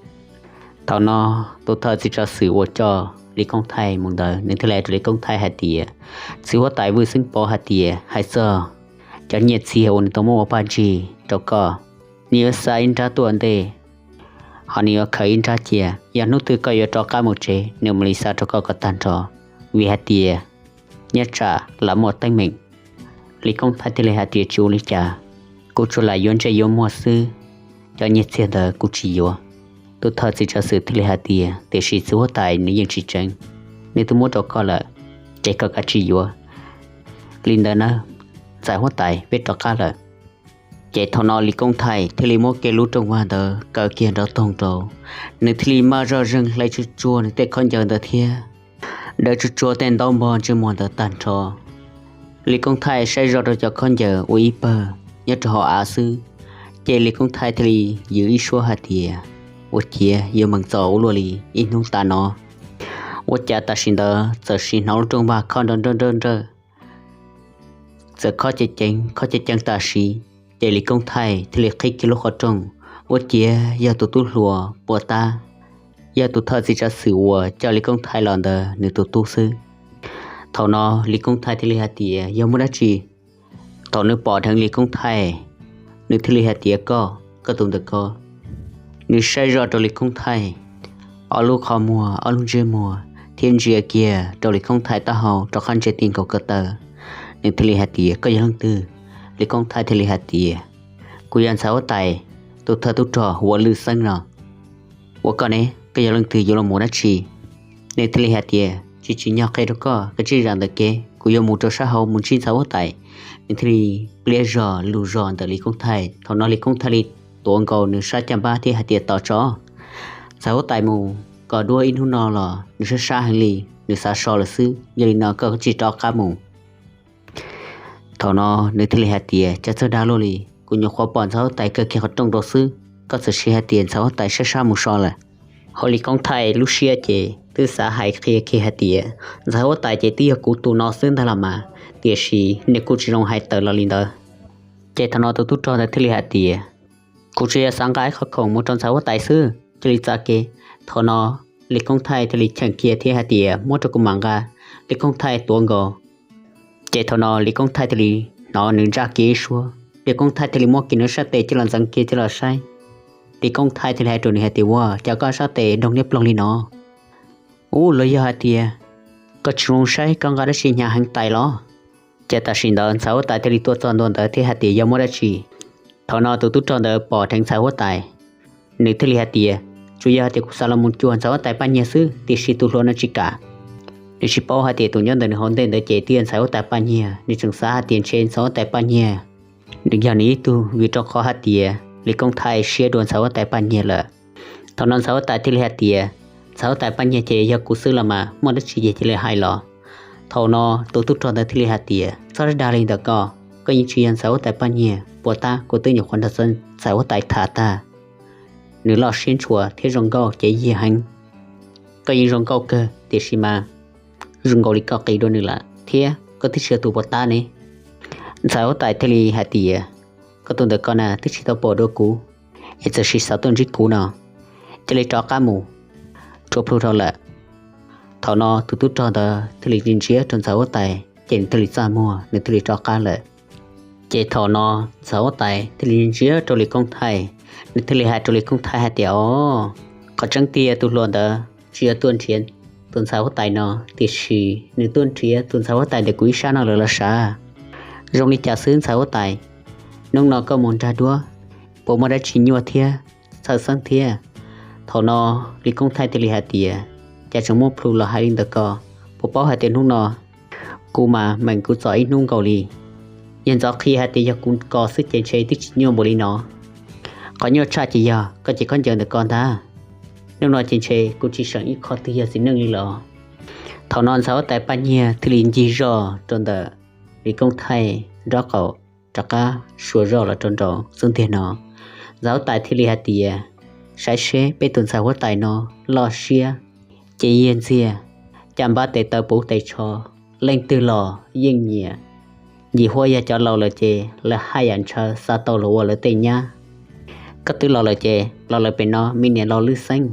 Thaum no tus thawj txiv tsav xwm uas coj Lis Koob Thaij mus ntawd, nws thiaj li hais rau Lis Koob Thaij hais tias, Txiv huab tais Vwj Xeeb Pov hais tias hais txog cov nyiaj txiag uas nws tau muab ua paj ntsig rau koj, nws yuav xa ib nrab tuaj ntej, ho nws yuav khaws ib nrab cia. Yog hnub twg koj yuav rov qab mus tsev, nws mam li xa rau koj kom tag nrho, vim hais tias nyob tsam lawv muaj teeb meem. Lis Koob Thaij thiaj li hais tias, Tsis ua li cas, kuv tsuas lam yuav ntsej yuav muag xwb, cov nyiaj txiag ntawd kuv tsis yuav. Tus thawj txiv tsav xwm thiaj li hais tias, Tiam sis txiv huab tais nws yeej tsis tseev, nws twb muab rau koj lawm, ces koj kav tsij yuav. Li ntawd na, ntxhais huab tais, peb rov qab lawm. Ces thaum no Lis Koob Thaij thiaj li muab kiag lub rooj vag ntawd kaw kiag nrov toog rau, nws thiaj li maj zoj zeeg hlais tsuag tsuag nws tej khaub ncaws ntawd thiab daws tsuag tsuag tej ntaub npog ntsej muag ntawd tag nrho. Lis Koob Thaij saib zoj rau cov khaub ncaws ua ib pawg nyob rau hauv av xwb, ces Lis Koob Thaij thiaj li yws ib suab hais tias, Ua ciav yuav meem txom ua luaj li ib hnub tas no. Ua cas tam sim ntawd txawm sim hnov lub rooj vag khob nrawj nrawj nrawj nrawj, txawm khob ceev ceev khob ceev ceev tam sim, ces Lis Koob Thaij thiaj li qhib kiag lub qhov rooj, ua ciav yog tus tub hluas Pua Tab, yog tus thawj txiv tsav xwm uas coj Lis Koob Thaij los ntawd nws tus tub xwb. Thaum no Lis Koob Thaij thiaj li hais tias, Yog muaj dab tsi? Thaum nws pom dheev Lis Koob Thaij, nws thiaj li hais tias, Koj, koj tus ntawm ko. Nws saib zoj rau Lis Koob Thaij, ob lub qhov muag, ob lub ntsej muag, thiab ntsia kiag rau Lis Koob Thaij taub hau rov qab ntsia ti nkaus ko taw. Nws thiaj li hais tias, Koj yog leej twg? Lis Koob Thaij thiaj li hais tias, Kuv yog ntxhais huab tais, tus thawj tub rog Huav Lwj Xeeb no. Ua koj ne, koj yog leej twg, yuav los mus dab tsi? Nws thiaj li hais tias, Tsis tsim nyog qhia rau koj, koj tsij zam ntawm kev, kuv yuav mus rau sab hauv mus ntsib ntxhais huab tais. Nws thiaj li pliab zog lug zog ntawm Lis Koob Thaij. Thaum no Lis Koob Thaij li tuav nkaus nws sab caj npab thiab hais tias, Tos tso, ntxhais huab tais mus kom duab ib hnub no los nws sab sab heev li, nws xav so lawm xwb. Yog li no koj tsis rov qab mus. Thaum no nws thiaj li hais tias, Cas txawj dag luaj li, kuv nyuam qhuav pom ntxhais huab tais kaw kiag qhov rooj rau xwb, koj txawm sis hais tias ntxhais huab tais sab sab mus so lawm. Ho Lis Koob Thaij lub siab ces twb xav hais qhia kiag hais tias, Ntxhais huab tais ces twb yog kuv tus no xwb ntag los mas, tiam sis nws kuj tsis zoo hais tawm los li ntawd. Ces thaum no tus tub rog ntawd thiaj li hais tias, Kuv tsuas yog xav nqa ib qho khoom mus rau ntxhais huab tais xwb, cia li txav kev. Thaum no Lis Koob Thaij thiaj li cheem kiag thiab hais tias, Muab rau kuv mam nqa. Lis Koob Thaij tuav nkaus. Ces thaum no Lis Koob Thaij thiaj li hnov nws ntsaj kiag ib suab, Lis Koob Thaij thiaj li muab kiag nws sab tes coj los ntxeev kiag coj los saib. Lis Koob Thaij thiaj li hais rau nws hais tias, Ua cas koj sab tes doog liab ploog li no? Ub, los yog hais tias koj tsis zoo saib koj nqa dab tsi hnyav heev tais los? Ces tam sim ntawd ntxhais huab tais thiaj li tuaj txog ntua ntawd thiab hais tias, Yog muaj dab tsi? Thaum no tus tub rog ntawd pom dheev ntxhais huab tais, nws thiaj li hais tias, Tsuas yog hais tias kuv xav los mus cuag ntxhais huab tais Paj Nyiag xwb, tiam sis tus hluas no tsis kam. Nws tsis paub hais tias tus nyob ntawm nws hauv ntej ntawd ces twb yog ntxhais huab tais Paj Nyiag, nws tseem xav hais tias ntshe ntxhais huab tais Paj Nyiag nws yog nws ib tug, vim rau qhov hais tias Lis Koob Thaij siab dua ntxhais huab tais Paj Nyiag lawm. Thaum no ntxhais huab tais thiaj li hais tias, Ntxhais huab tais Paj Nyiag ces yog kuv xwb los mas, muaj dab tsi ces cia li hais los. Thaum no tus tub rog ntawd thiaj li hais tias, Txhob dag li ntawd ko, koj yeej tsis yog ntxhais huab tais Paj Nyiag, puas tab kuv twb nyuam qhuav nrog ntxhais huab tais tham tag. Nws loj siab ntshua thiab zoo nkauj ces yig heev. Koj yeej zoo nkauj kawg tiam sis mas zoo nkaus li koj qis dua nws lawm thiab koj twb tsis yog tus puas tab ne. Ntxhais huab tais thiaj li hais tias, Koj tus ntawm ko na twb tsis tau pom dua kuv, es txawm sis xav tuaj ntsib kuv no, cia li rov qab mus, rhuav plhu rau lawm. Thaum no tus tub rog ntawd thiaj li ntsia ntsia rau ntxhais huab tais ces nws thiaj li txaj muag, nws thiaj li rov qab lawm. Ces thaum no ntxhais huab tais thiaj li ntsia rau Lis Koob Thaij, nws thiaj li hais rau Lis Koob Thaij hais tias, O, qhov tseeb tiag tus hluas ntawd tsis yog tuaj nrhiav tus ntxhais huab tais no, tiam sis nws tuaj nrhiav tus ntxhais huab tais ntawm kuv ib sab no lawm los sav. Zoo li cas xwb ntxhais huab tais, hnub no koj mus nrag duab, puas muaj dab tsi nyuaj thiab txhawj xeeb thiab? Thaum no Lis Koob Thaij thiaj li hais tias, Cas tseem muaj plhu los hais li ntawd ko, puas paub hais tias hnub no kuv mas meem kuv txom ib hnub nkaus li. Yog ntxov qhia hais tias yog kuv ko xwb ces ntshe twb tsis nyuaj npaum li no. Qhov nyuaj tshaj ces yog koj ces khaub ncaws ntawm ko ntag. Hnub no ces ntshe kuv tsis seem ib qho twg yog txiv neej li los. Thaum no ntxhais huab tais Paj Nyiag thiaj li ncig zoj rau ntawm Lis Koob Thaij nraub qaum, rov qab suav zoj los rau nraum xub ntiag no. Ntxhais huab tais thiaj li hais tias, Saib seb peb tus ntxhais huab tais no loj siab ces yiag ntxiag, cas npab tes taw puv tes tsho, leej twg los yeej nyiam. Ncim huab yog cov laus lawm ces lawv haj yam ntshaw xa tau los ua lawv tej nyab. Koj twb los lawm ces los lawm pem no me niam laus Lwj Xeeb.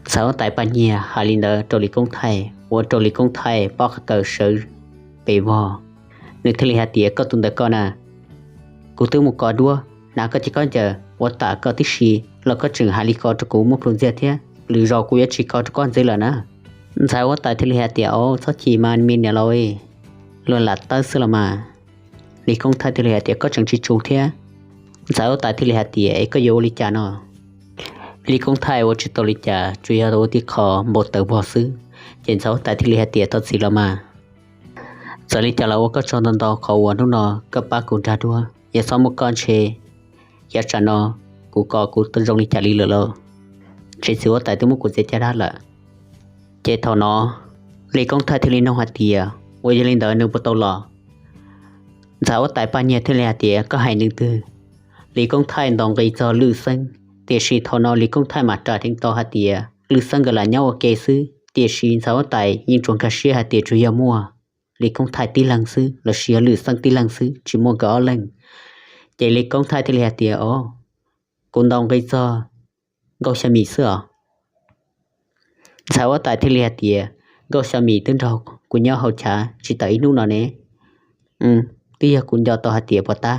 Ntxhais huab tais Paj Nyiag hais li ntawd rau Lis Koob Thaij ua rau Lis Koob Thaij pob qa kaws sawv pes vog. Nws thiaj li hais tias, Koj tus ntawm ko na, kuv twb mus kov duab, hnav koj ces khaub ncaws ua tam koj tib si los koj tseem hais li ko rau kuv muaj plhus ntxiag thiab, lwm zaus kuv yuav tsis kov rau koj ntxiv lawm na. Ntxhais huab tais thiaj li hais tias, Au, txhob chim mas me niam laus, luag lam tawb xwb los mas. Lis Koob Thaij thiaj li hais tias, Koj tseem tsis tsum thiab. Ntxhais huab tais thiaj li hais tias, Es koj yuav ua li cas no? Lis Koob Thaij ua tsis tau li cas, tsuas yog ua tib qho npau taws vog xwb. Ces ntxhais huab tais thiaj li hais tias, Thov txim los mas, txawm li cas los ua koj tsaug ntau ntau qhov uas hnub no koj pab kuv nrag duab, yog txhob muaj koj ntshe yav tsam no kuv ko kuv zoo li cas li lawm lauj. Ntshe txiv huab tais twb muab kuv txiav caj dab lawm. Ces thaum no Lis Koob Thaij thiaj li nug hais tias, Ua yog li ntawd nws puas tau los? Ntxhais huab tais Paj Nyiag thiaj li hais tias, Koj hais nws twg? Lis Koob Thaij ntaus nqi txog Lwj Xeeb, tiam sis thaum no Lis Koob Thaij mam ras dheev tau hais tias Lwj Xeeb nkawd lam nyob ua ke xwb, tiam sis ntxhais huab tais yeej tsuas nkag siab hais tias tsuas yog muaj Lis Koob Thaij tib leeg xwb los sis yog Lwj Xeeb tib leeg xwb, tsis muaj nkawd ob leeg. Ces Lis Koob Thaij thiaj li hais tias, O, kuv ntaus nqi txog Nkauj Xya Mim xwb os. Ntxhais huab tais thiaj li hais tias, Nkauj Xya Mim twb nrog kuv nyob hauv chav tsis tawm ib hnub no ne. Twb yog kuv nco tau hais tias puas tab,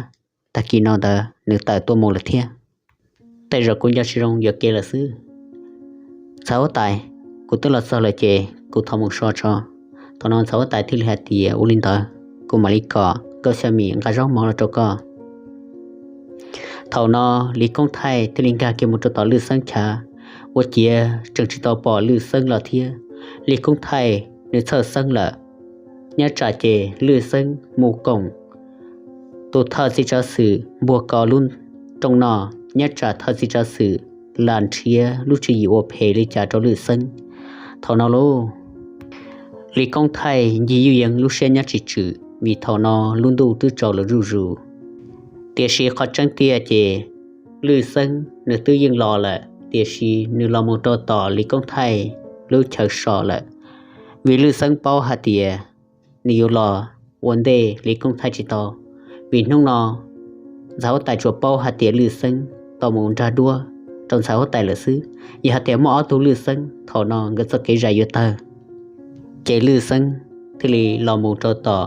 tag kis no ntawd nws tawm tuaj mus lawm thiab. Tej zaum kuv nco tsis zoo yuam kev lawm xwb. Ntxhais huab tais, kuv twb los txog lawm ces kuv thov mus so tso. Thaum no ntxhais huab tais thiaj li hais tias, Ua li ntawd kuv mam li kom Nkauj Xya Mim nqa zaub mov los rau koj. Thaum no Lis Koob Thaij thiaj li nkag kiag mus rau tom Lwj Xeeb chav, ua ciav tseem tsis tau pom Lwj Xeeb los thiab. Lis Koob Thaij nws txhawj xeeb lawm, nyob tsam ces Lwj Xeeb mus koom tus thawj txiv tsav xwm npuag ko lub rooj no, nyob tsam thawj txiv tsav xwm lam nrhiav lub tswv yim ua phem li cas rau Lwj Xeeb. Thaum no lauj, Lis Koob Thaij ncig yuj yees lub siab nyob tsis tswm vim thaum no lub ntuj twb tsaus lawm zuj zus. Tiam sis qhov tseeb tiag ces Lwj Xeeb nws twb yeej los lawm, tiam sis nws los mus rau tom Lis Koob Thaij lub chaw so lawm, vim Lwj Xeeb paub hais tias nws yuav los ua ntej Lis Koob Thaij tsis tau, vim hnub no ntxhais huab tais tsuas paub hais tias Lwj Xeeb tau mus nrag duab rau ntxhais huab tais lawm xwb. Yog hais tias muaj ob tug Lwj Xeeb, thaum no nkawd txoj kev zais yuav tawg. Ces Lwj Xeeb thiaj li los mus rau tom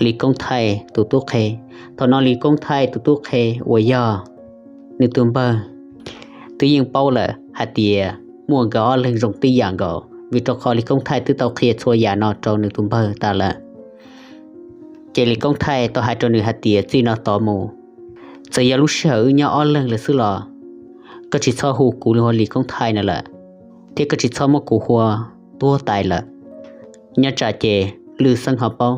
Lis Koob Thaij tus tub qhe. Thaum no Lis Koob Thaij tus tub qhe uas yog nws tus npawg twb yeej paub lawm hais tias muaj nkawd ob leeg zoo tib yam nkaus, vim rau qhov Lis Koob Thaij twb tau qhia txhua yam no rau nws tus npawg tas lawm. Ces Lis Koob Thaij tau hais rau nws hais tias, txij no tod mus, txawm yog lub sij hawm wb nyob ob leeg lawm xwb los koj tsis txhob hu kuv ua Lis Koob Thaij no lawm, thiab koj tsis txhob muab kuv hu ua tub huab tais lawm. Nyob tsam ces Lwj Xeeb ho paub,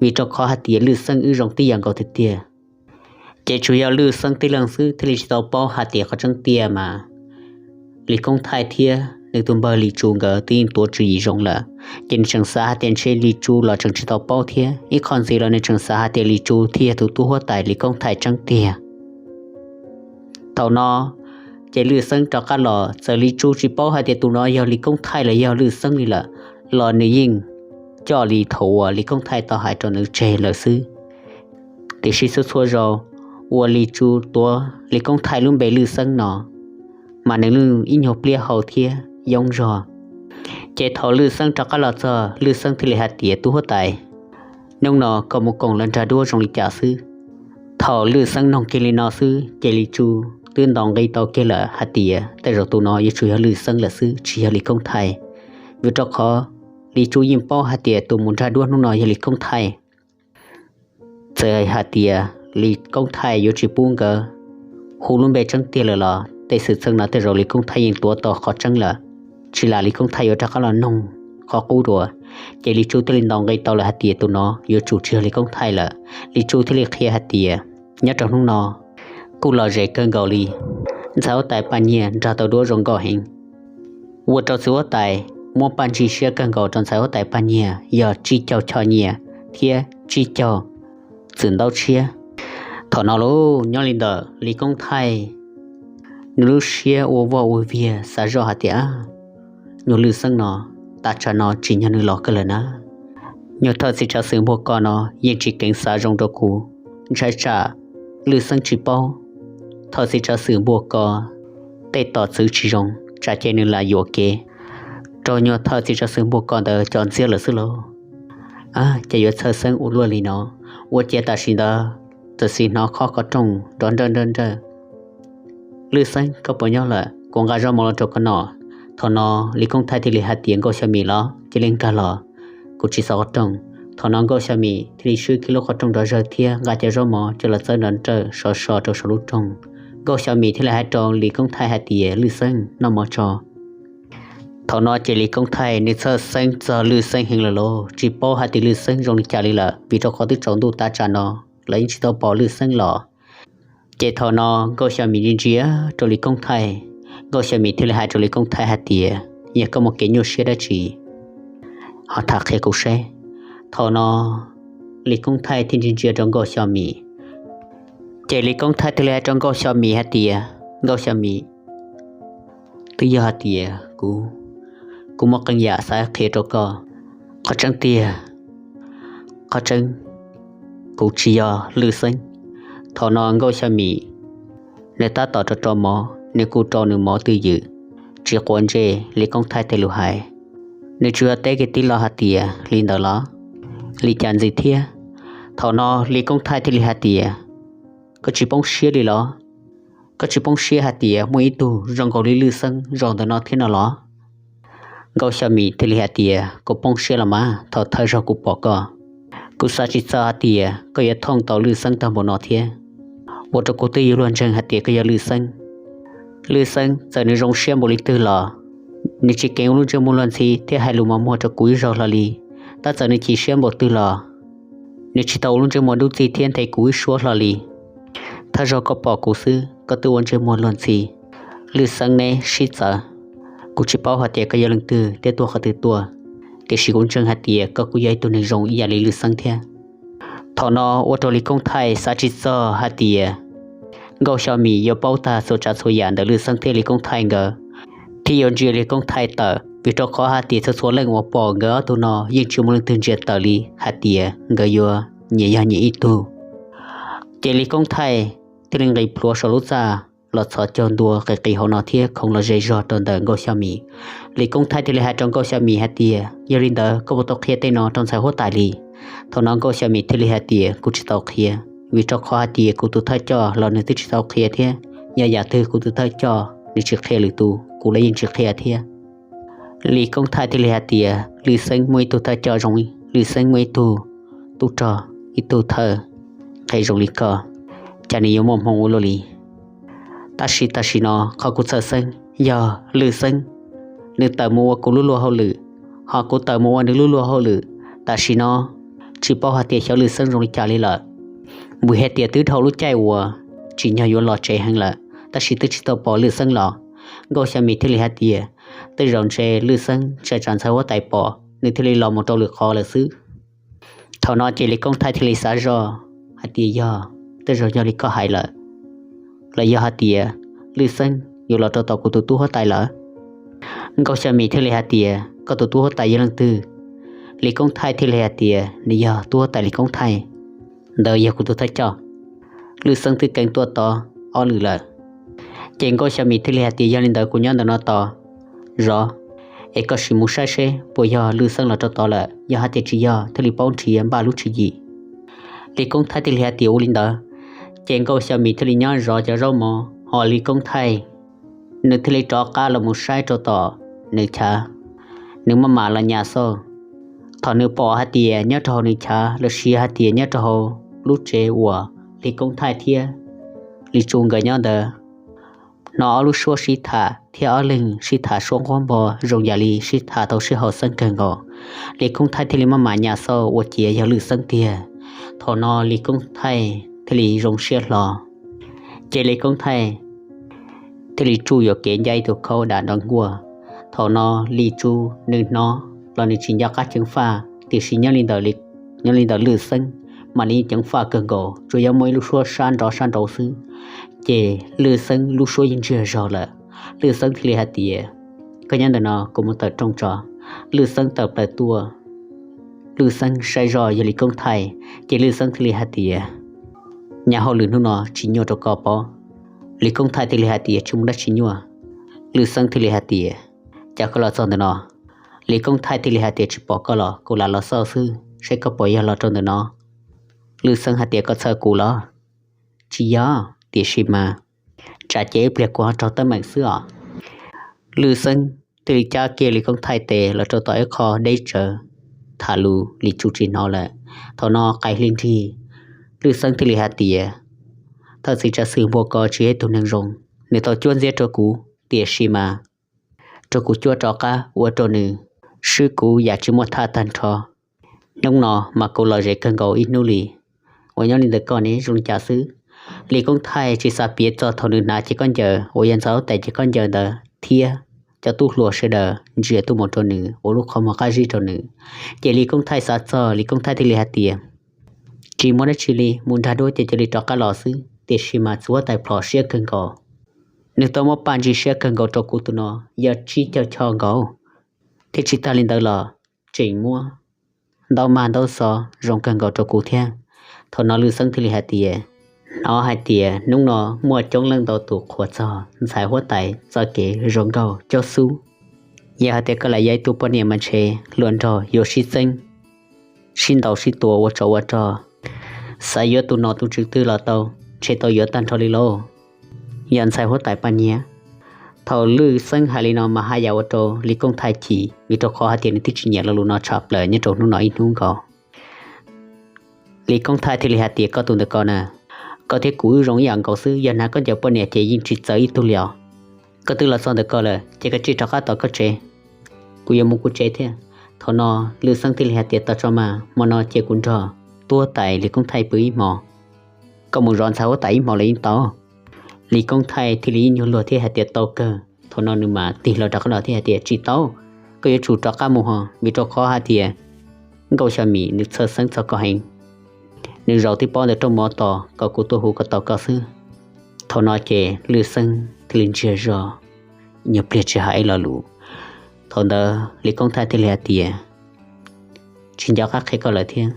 vim rau qhov hais tias Lwj Xeeb wb zoo tib yam nkaus tiag tiag. Ces tsuas yog Lwj Xeeb tib leeg xwb thiaj li tsis tau paub hais tias qhov tseeb tiag mas Lis Koob Thaij thiab nws tus npawg Lis Tsu nkawd twb yeej tuav tswv yim zoo lawm. Ces nws tseem xav hais tias ntshe Lis Tsu los tseem tsis tau paub thiab, ib qho ntxiv los nws tseem xav hais tias Lis Tsu thiaj yog tus tub huab tais Lis Koob Thaij tseeb tiag. Thaum no ces Lwj Xeeb rov qab los, txawm Lis Tsu tsis paub hais tias tus no yog Lis Koob Thaij los yog Lwj Xeeb li lawm, los nws yeej coj li thaum uas Lis Koob Thaij tau hais rau nws tseg lawm xwb. Tiam sis txhua txhua zaus uas Lis Tsu tuav Lis Koob Thaij lub npe Lwj Xeeb no mas nws yeej ib nyuag pliab hau thiab yoob zog. Ces thaum Lwj Xeeb rov qab los txog, Lwj Xeeb thiaj li hais tias, tub huab tais, hnub no koj mus koom lawv nrag duab zoo li cas xwb? Thaum Lwj Xeeb noog kiag li no xwb ces Lis Tsu twb ntaus nqi tau kiag lawm hais tias tej zaum tus no yuav tsum yog Lwj Xeeb lawm xwb, tsis yog Lis Koob Thaij, vim rau qhov Lis Tsu yeej paub hais tias tus mus nrag duab hnub no yog Lis Koob Thaij. Txawm hais tias Lis Koob Thaij yuav tsis pub nkawd hu lub npe tseeb tiag lawm los tej xwm txheej no tej zaum Lis Koob Thaij yeej tuav tau qhov tseeb lawm, tsis lam Lis Koob Thaij yuav rov qab los noog qhov qub dua. Ces Lis Tsu thiaj li ntaus nqi tau lawm hais tias tus no yuav tsum tsis yog Lis Koob Thaij lawm. Lis Tsu thiaj li qhia hais tias nyob rau hnub no kuj lom zem kawg nkaus li, ntxhais huab tais Paj Nyiag nrog tau duab zoo nkauj heev, ua rau txiv huab tais muab paj ntsig siab kawg nkaus rau ntxhais huab tais Paj Nyiag yog tsib caug choj nyiaj thiab tsib caug txwm ntaub tshiab. Thaum no los nyob li ntawm Lis Koob Thaij, nws lub siab ua voj ua viag xav zoj hais tias, nyuag Lwj Xeeb no, tag tsam no tsim nyog nws los kawg lawm na. Nyuag thawj txiv tsav xwm npuag ko no yeej tsis keev xav zoo rau kuv, ntshai tsam Lwj Xeeb tsis paub, thawj txiv tsav xwm npuag ko tej tom txwv tsis zoo, tsam ces nws lam yuam kev rau nyuag thawj txiv tsav xwm npuag ko ntawd cov ntxiab lawm xwb lauj. Ces yuav txhawj xeeb ua luaj li no, ua ciav tam sim ntawd txawm sim hnov khob qhov rooj nrov nrawj nrawj nrawj. Lwj Xeeb, koj puas nyob lawm? Kuv nqa zaub mov los rau koj noj. Thaum no Lis Koob Thaij thiaj li hais tias, Nkauj Xyo Mim los, cia li nkag los, kuv tsis xov qhov rooj. Thaum no Nkauj Xyo Mim thiaj li swb kiag lub qhov rooj nrov zawg thiab nqa cov zaub mov coj los txawb nrov nrawj sov so rau saum lub rooj. Nkauj Xyo Mim thiaj li hais rau Lis Koob Thaij hais tias, Lwj Xeeb, noj mov tso. Thaum no ces Lis Koob Thaij nws txhawj xeeb txog Lwj Xeeb heev lawm lauj, tsis paub hais tias Lwj Xeeb zoo li cas li lawm, vim rau qhov twb tsaus ntuj tav tsam no los yeej tsis tau pom Lwj Xeeb los. Ces thaum no Nkauj Xyo Mim ntsia ntsia rau Lis Koob Thaij, Nkauj Xyo Mim thiaj li hais rau Lis Koob Thaij hais tias, Yog koj muaj kev nyuaj siab dab tsi ho tham qhia kuv seb. Thaum no Lis Koob Thaij thiaj ntsia ntsia rau Nkauj Xyo Mim, ces Lis Koob Thaij thiaj li hais rau Nkauj Xyo Mim hais tias, Nkauj Xyo Mim, twb yog hais tias kuv, kuv muaj qee yam xav qhia rau koj. Qhov tseeb tiag, qhov tseeb, kuv tsis yog Lwj Xeeb. Thaum no Nkauj Xyo Mim nws tab tom rau rau mov, nws kuj rau nws mov twj ywm, tsis quav ntsej Lis Koob Thaij tej lus hais. Nws tsuas yog teb kiag tib lo hais tias, Li ntawd los? Li cas ntxiv thiab? Thaum no Lis Koob Thaij thiaj li hais tias, Koj tsis poob siab li los? Koj tsis poob siab hais tias muaj ib tug zoo nkaus li Lwj Xeeb zaum ntawm no thiab no los? Nkauj Xyo Mim thiaj li hais tias, Kuv poob siab los mas, thaum thawj zaug kuv pom koj, kuv xav tsis txog hais tias koj yuav thooj tau Lwj Xeeb tag npaum no thiab. Ua rau kuv twb yuav luag ntseeg hais tias koj yog Lwj Xeeb. Lwj Xeeb txawm nws zoo siab npaum li twg los nws tsis keev ua lub ntsej muag luag ntxhi thiab hais lus mos muag rau kuv ib zaug hlo li. Tab txawm nws chim siab npaum twg los nws tsis tau ua lub ntsej muag dub txig thiab nthe kuv ib suab hlo li. Thawj zaug koj pom kuv xwb koj twb ua ntsej muag luag ntxhi. Lwj Xeeb neb sib txawv, kuv tsis paub hais tias koj yog leej twg thiab tuaj qhov twg tuaj, tiam sis kuv ntseeg hais tias koj kuj yog ib tug neeg zoo ib yam li Lwj Xeeb thiab. Thaum no ua rau Lis Koob Thaij xav tsis txog hais tias Nkauj Xyo Mim yuav paub tag txhua tsav txhua yam ntawm Lwj Xeeb thiab Lis Koob Thaij nkawd, thiab yuav ntsia Lis Koob Thaij tawm, vim rau qhov hais tias txhua txhua leej uas pom nkawd ob tug no yeej tsis muaj leej twg ntsia tawm li hais tias nkawd yuav nyias yog nyias ib tug. Ces Lis Koob Thaij thiaj li nqis plhuav saum lub txaj los txhos caug ntua qis qis hauv no thiab khoov los ze zog rau ntawm Nkauj Xyo Mim. Lis Koob Thaij thiaj li hais rau Nkauj Xyo Mim hais tias, Yog li ntawd koj puas tau qhia tej no rau ntxhais huab tais li? Thaum no Nkauj Xya Mim thiaj li hais tias, kuv tsis tau qhia, vim rau qhov hais tias kuv tus thawj coj los nws twb tsis tau qhia thiab. Yog yam twg kuv tus thawj coj nws tsis qhia lwm tus, kuv los yeej tsis qhia thiab. Lis Koob Thaij thiaj li hais tias, Lwj Xeeb muaj ib tug thawj coj zoo, Lwj Xeeb muaj ib tug tub rog, ib tug thawj qhe zoo li koj, cas nws yuav muaj hmoo ua luaj li. Tab sis tam sim no qhov kuv txhawj xeeb yog Lwj Xeeb, nws tawm mus ua kuv lub luag hauj lwm, ho kuv tawm mus ua nws lub luag hauj lwm. Tam sim no tsis paub hais tias xyov Lwj Xeeb zoo li cas li lawm, vim hais tias twb dhau lub caij uas tsim nyog yuav los tsev heev lawm, tab sis twb tsis tau pom Lwj Xeeb los. Nkauj Xya Mim thiaj li hais tias, tej zaum ntshe Lwj Xeeb ntshai tsam ntxhais huab tais pom, nws thiaj li los mus rau lwm qhov lawm xwb. Thaum no ces Lis Koob Thaij thiaj li xav zoj hais tias, yog, tej zaum yog li koj hais lawm, los yog hais tias Lwj Xeeb yuav los rau tom kuv tus tub huab tais lawm. Nkauj Xya Mim thiaj li hais tias, koj tus tub huab tais yog leej twg? Lis Koob Thaij thiaj li hais tias, nws yog tub huab tais Lis Koob Thaij, ntawd yog kuv tus thawj coj. Lwj Xeeb twb keev tuaj tod ob lwm lawm. Ces Nkauj Xya Mim thiaj li hais tias, yog li ntawd kuv nyob ntawm no tos zov, es koj sim mus saib seb puas yog Lwj Xeeb los rau tod lawm, yog hais tias tsis yog thiaj li paub nrhiav npaj lub tswv yim. Lis Koob Thaij thiaj li hais tias, ua li ntawd. Ces Nkauj Xya Mim thiaj li nyob zov cov zaub mov, ho Lis Koob Thaij nws thiaj li rov qab los mus saib rau tom nws chav, nws maj mam los nyas xauj. Thaum nws pom hais tias nyob rau hauv nws chav los sis hais tias nyob rau hauv lub tsev uas Lis Koob Thaij thiab Lis Tsu nkawd nyob ntawd, hnov ob lub suab sib tham thiab ob leeg sib tham suab nquab npo zoo yam li sib tham tau sib haum xeeb kawg nkaus. Lis Koob Thaij thiaj li maj mam nyas xauj ua ciav yog Lwj Xeeb tiag. Thaum no Lis Koob Thaij thiaj li zoo siab hlo. Ces Lis Koob Thaij thiaj li tsuj yuam kev ncaj ib tug khaub dam nrov nkuaj. Thaum no Lis Tsu nws hnov los nws tsis nco qab ceev faj, tiam sis nyob li ntawm, nyob li ntawm Lwj Xeeb mas nws yeej ceev faj kawg nkaus, tsuas yog muaj ib lub suab sab nrov sab nraud xwb, ces Lwj Xeeb lub suab yeej ntsiag zog lawm. Lwj Xeeb thiaj li hais tias, koj nyob ntawm no kuv mus tawm rooj tso. Lwj Xeeb tawm plaws tuaj, Lwj Xeeb saib zoj yog Lis Koob Thaij, ces Lwj Xeeb thiaj li hais tias, nyab hauj lwm hnub no tsis nyuaj rau koj pob? Lis Koob Thaij thiaj li hais tias, tsis muaj dab tsi nyuaj. Lwj Xeeb thiaj li hais tias, cas koj los txog ntawm no? Lis Koob Thaij thiaj li hais tias, tsis pom koj los kuv lam los xauj xwb, saib koj puas yog los rau ntawm no. Lwj Xeeb hais tias, koj txhawj kuv los? Tsis yog, tiam sis mas tsam ces ib pliag kuv ho raug teeb meem xwb os. Lwj Xeeb thiaj li cab kiag Lis Koob Thaij tes los rau tom ib qho deb tsawv, tham lus Lis Tsu tsis hnov lawm. Thaum no qais hli nrig, Lwj Xeeb thiaj li hais tias, thawj txiv tsav xwm npua ko tsis yog ib tug neeg zoo, nws tau cuab ntxiab rau kuv, tiam sis mas rau kuv cuab rov qab ua rau nws swb kuv yam tsis muaj thaj tag nrho. Hnub no mas kuv los ze kawg nkaus ib hnub li. Uas nyob li ntawm koj ne zoo li cas xwb? Lis Koob Thaij tsis xav piav txog thaum nws hnav cev khaub ncaws uas yog ntxhais huab tais cev khaub ncaws ntawd thiab cov tub hluas sawv daws ntsia tuaj mus rau nws ua lub qhov muag qab zib rau nws. Ces Lis Koob Thaij xav txog, Lis Koob Thaij thiaj li hais tias, tsis muaj dab tsi li, mus nrag duab ces cia li rov qab los xwb, tiam sis mas txiv huab tais plhom siab kawg nkaus. Nws tau muab paj ntsis siab kawg nkaus rau kuv tus no, yog tsib caug choj nkaus, thiab tsis tag li ntawd los tseem muab ntaub mag ntaub xov zoo kawg nkaus rau kuv thiab. Thaum no Lwj Xeeb thiaj li hais tias, hnov hais tias hnub no muaj coob leej ntau tus qhuas txog ntxhais huab tais txoj kev zoo nkauj caub xub. Yog hais tias koj lam yog ib tug poj niam mas ntshe hluas nraug yuav sib txeeb, sib ntaus sib tua ua tsov ua rog, xav yuav tus nom tus tswv twg los tau, ntshe tau yuav tag nrho li lauj, yog ntxhais huab tais Paj Nyiag. Thaum Lwj Xeeb hais li no mas haj yam ua rau Lis Koob Thaij chim, vim rau qhov hais tias nws twb tsis nyiam lo lus no tshaj plaws nyob rau hnub no ib hnub nkaus. Lis Koob Thaij thiaj li hais tias, koj tus ntawm ko na, koj thiab kuv wb zoo ib yam nkaus xwb, yog hnav khaub ncaws poj niam ces yeej tsis txawv ib tug li os. Koj twb los txog ntawm ko lawm ces koj cia li rov qab tom koj tsev, kuv yuav mus kuv tsev thiab. Thaum no Lwj Xeeb thiaj li hais tias, tau tso mas, hmo no cia kuv nrog tub huab tais Lis Koob Thaij pw ib hmo, koj mus zov ntxhais huab tais ib hmo los yeej tau. Lis Koob Thaij thiaj li ib nyuag luag thiab hais tias, tau kawg. Thaum no nws mam tig hlo rov qab los thiab hais tias, tsis tau, koj yuav tsum rov qab mus ho, vim rau qhov hais tias Nkauj Xya Mim nws txhawj xeeb txog koj heev. Nws zaum tib pob ntawm rooj mov tos kom kuv tuaj hu kom tau koj xwb. Thaum no ces Lwj Xeeb thiaj li ntsiag zog, nyuag pliag tsis hais ib lo lus. Thaum ntawd Lis Koob Thaij thiaj li hais tias, tsis nco qab qhia koj lawm thiab.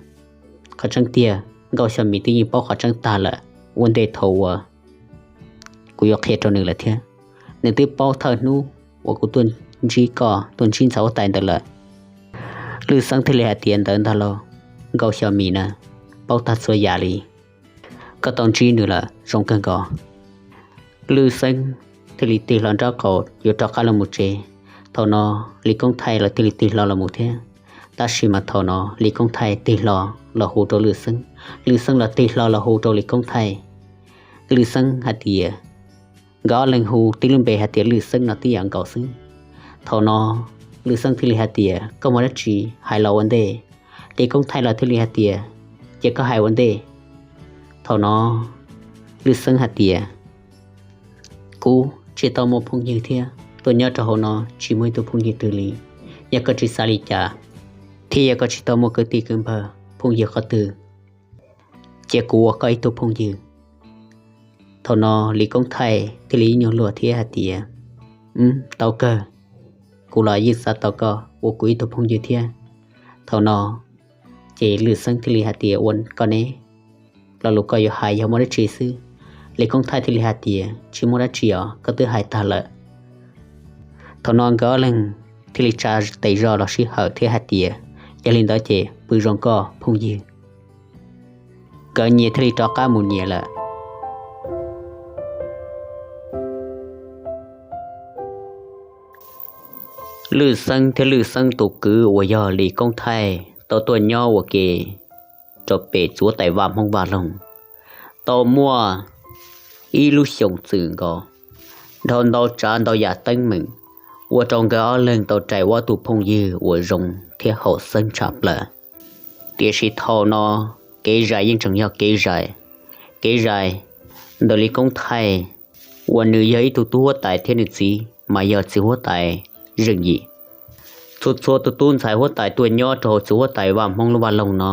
Qhov tseeb tiag Nkauj Xya Mim twb yeej paub qhov tseeb tag lawm, ua ntej thaum uas kuv yuav qhia rau nws lawm thiab. Nws twb paub thawj hnub uas kuv tuaj ntsib koj, tuaj ntsib ntxhais huab tais ntawd lawm. Lwj Xeeb thiaj li hais tias, ntawd ntag lauj. Nkauj Xyo Mis na, paub tag txhua yam li. Koj tau ntsib nws lawm, zoo kawg nkaus. Lwj Xeeb thiaj li tig hlo nraub qaum yuav rov qab los mus tsev. Thaum no Lis Koob Thaij los thiaj li tig hlo los mus thiab. Tab sis mas thaum no Lis Koob Thaij tig hlo los hu rau Lwj Xeeb, Lwj Xeeb los tig hlo los hu rau Lis Koob Thaij. Lwj Xeeb hais tias, nkawd ob leeg hu tib lub npe hais tias Lwj Xeeb no tib yam nkaus xwb. Thaum no Lwj Xeeb thiaj li hais tias, koj muaj dab tsi hais los ua ntej. Lis Koob Thaij los thiaj li hais tias, ces koj hais ua ntej. Thaum no Lwj Xeeb hais tias, kuv tsis tau muaj phooj ywg thiab tuaj nyob rau hauv no tsis muaj ib tug phooj ywg twg li. Yog koj tsis xav li cas, thiab yog koj tsis tau muaj kwv tij kwv npawg phooj ywg qhov twg, cia kuv ua koj ib tug phooj ywg. Thaum no Lis Koob Thaij thiaj li ib nyuag luag thiab hais tias, tau kawg, kuv los yeej xav tau koj ua kuv ib tug phooj ywg thiab. Thaum no ces Lwj Xeeb thiaj li hais tias, ua koj ne, lo lus koj yuav hais yog muaj dab tsi xwb? Lis Koob Thaij thiaj li hais tias, tsis muaj dab tsi os, koj twb hais tag lawm. Thaum no nkawd ob leeg thiaj li tsa tes zog los sij hawm thiab hais tias, yog li ntawd ces pw zoo koj phooj ywg. Nkawd nyias thiaj li rov qab mus nyias lawm. Lwj Xeeb thiab Lwj Xeeb tus kwv uas yog Lis Koob Thaij tau tuaj nyob ua ke rau pem txiv huab tais vaj Hmoob vaj loog tau muaj ib lub xyoos txwm nkaus, dhau ntau tsav ntau yam teeb meem, ua rau nkawd ob leeg tau rais ua ob tug phooj ywg uas zoo thiab haum xeeb tshaj plaws. Tiam sis thaum no kev zais yeej tseem yog kev zais, kev zais ntawm Lis Koob Thaij uas nws yog ib tug tub huab tais thiab nws txiv mas yog txiv huab tais zeej yim. Txhua txhua tus tub ntxhais huab tais tuaj nyob rau hauv txiv huab tais vaj Hmoob lub vaj loog no,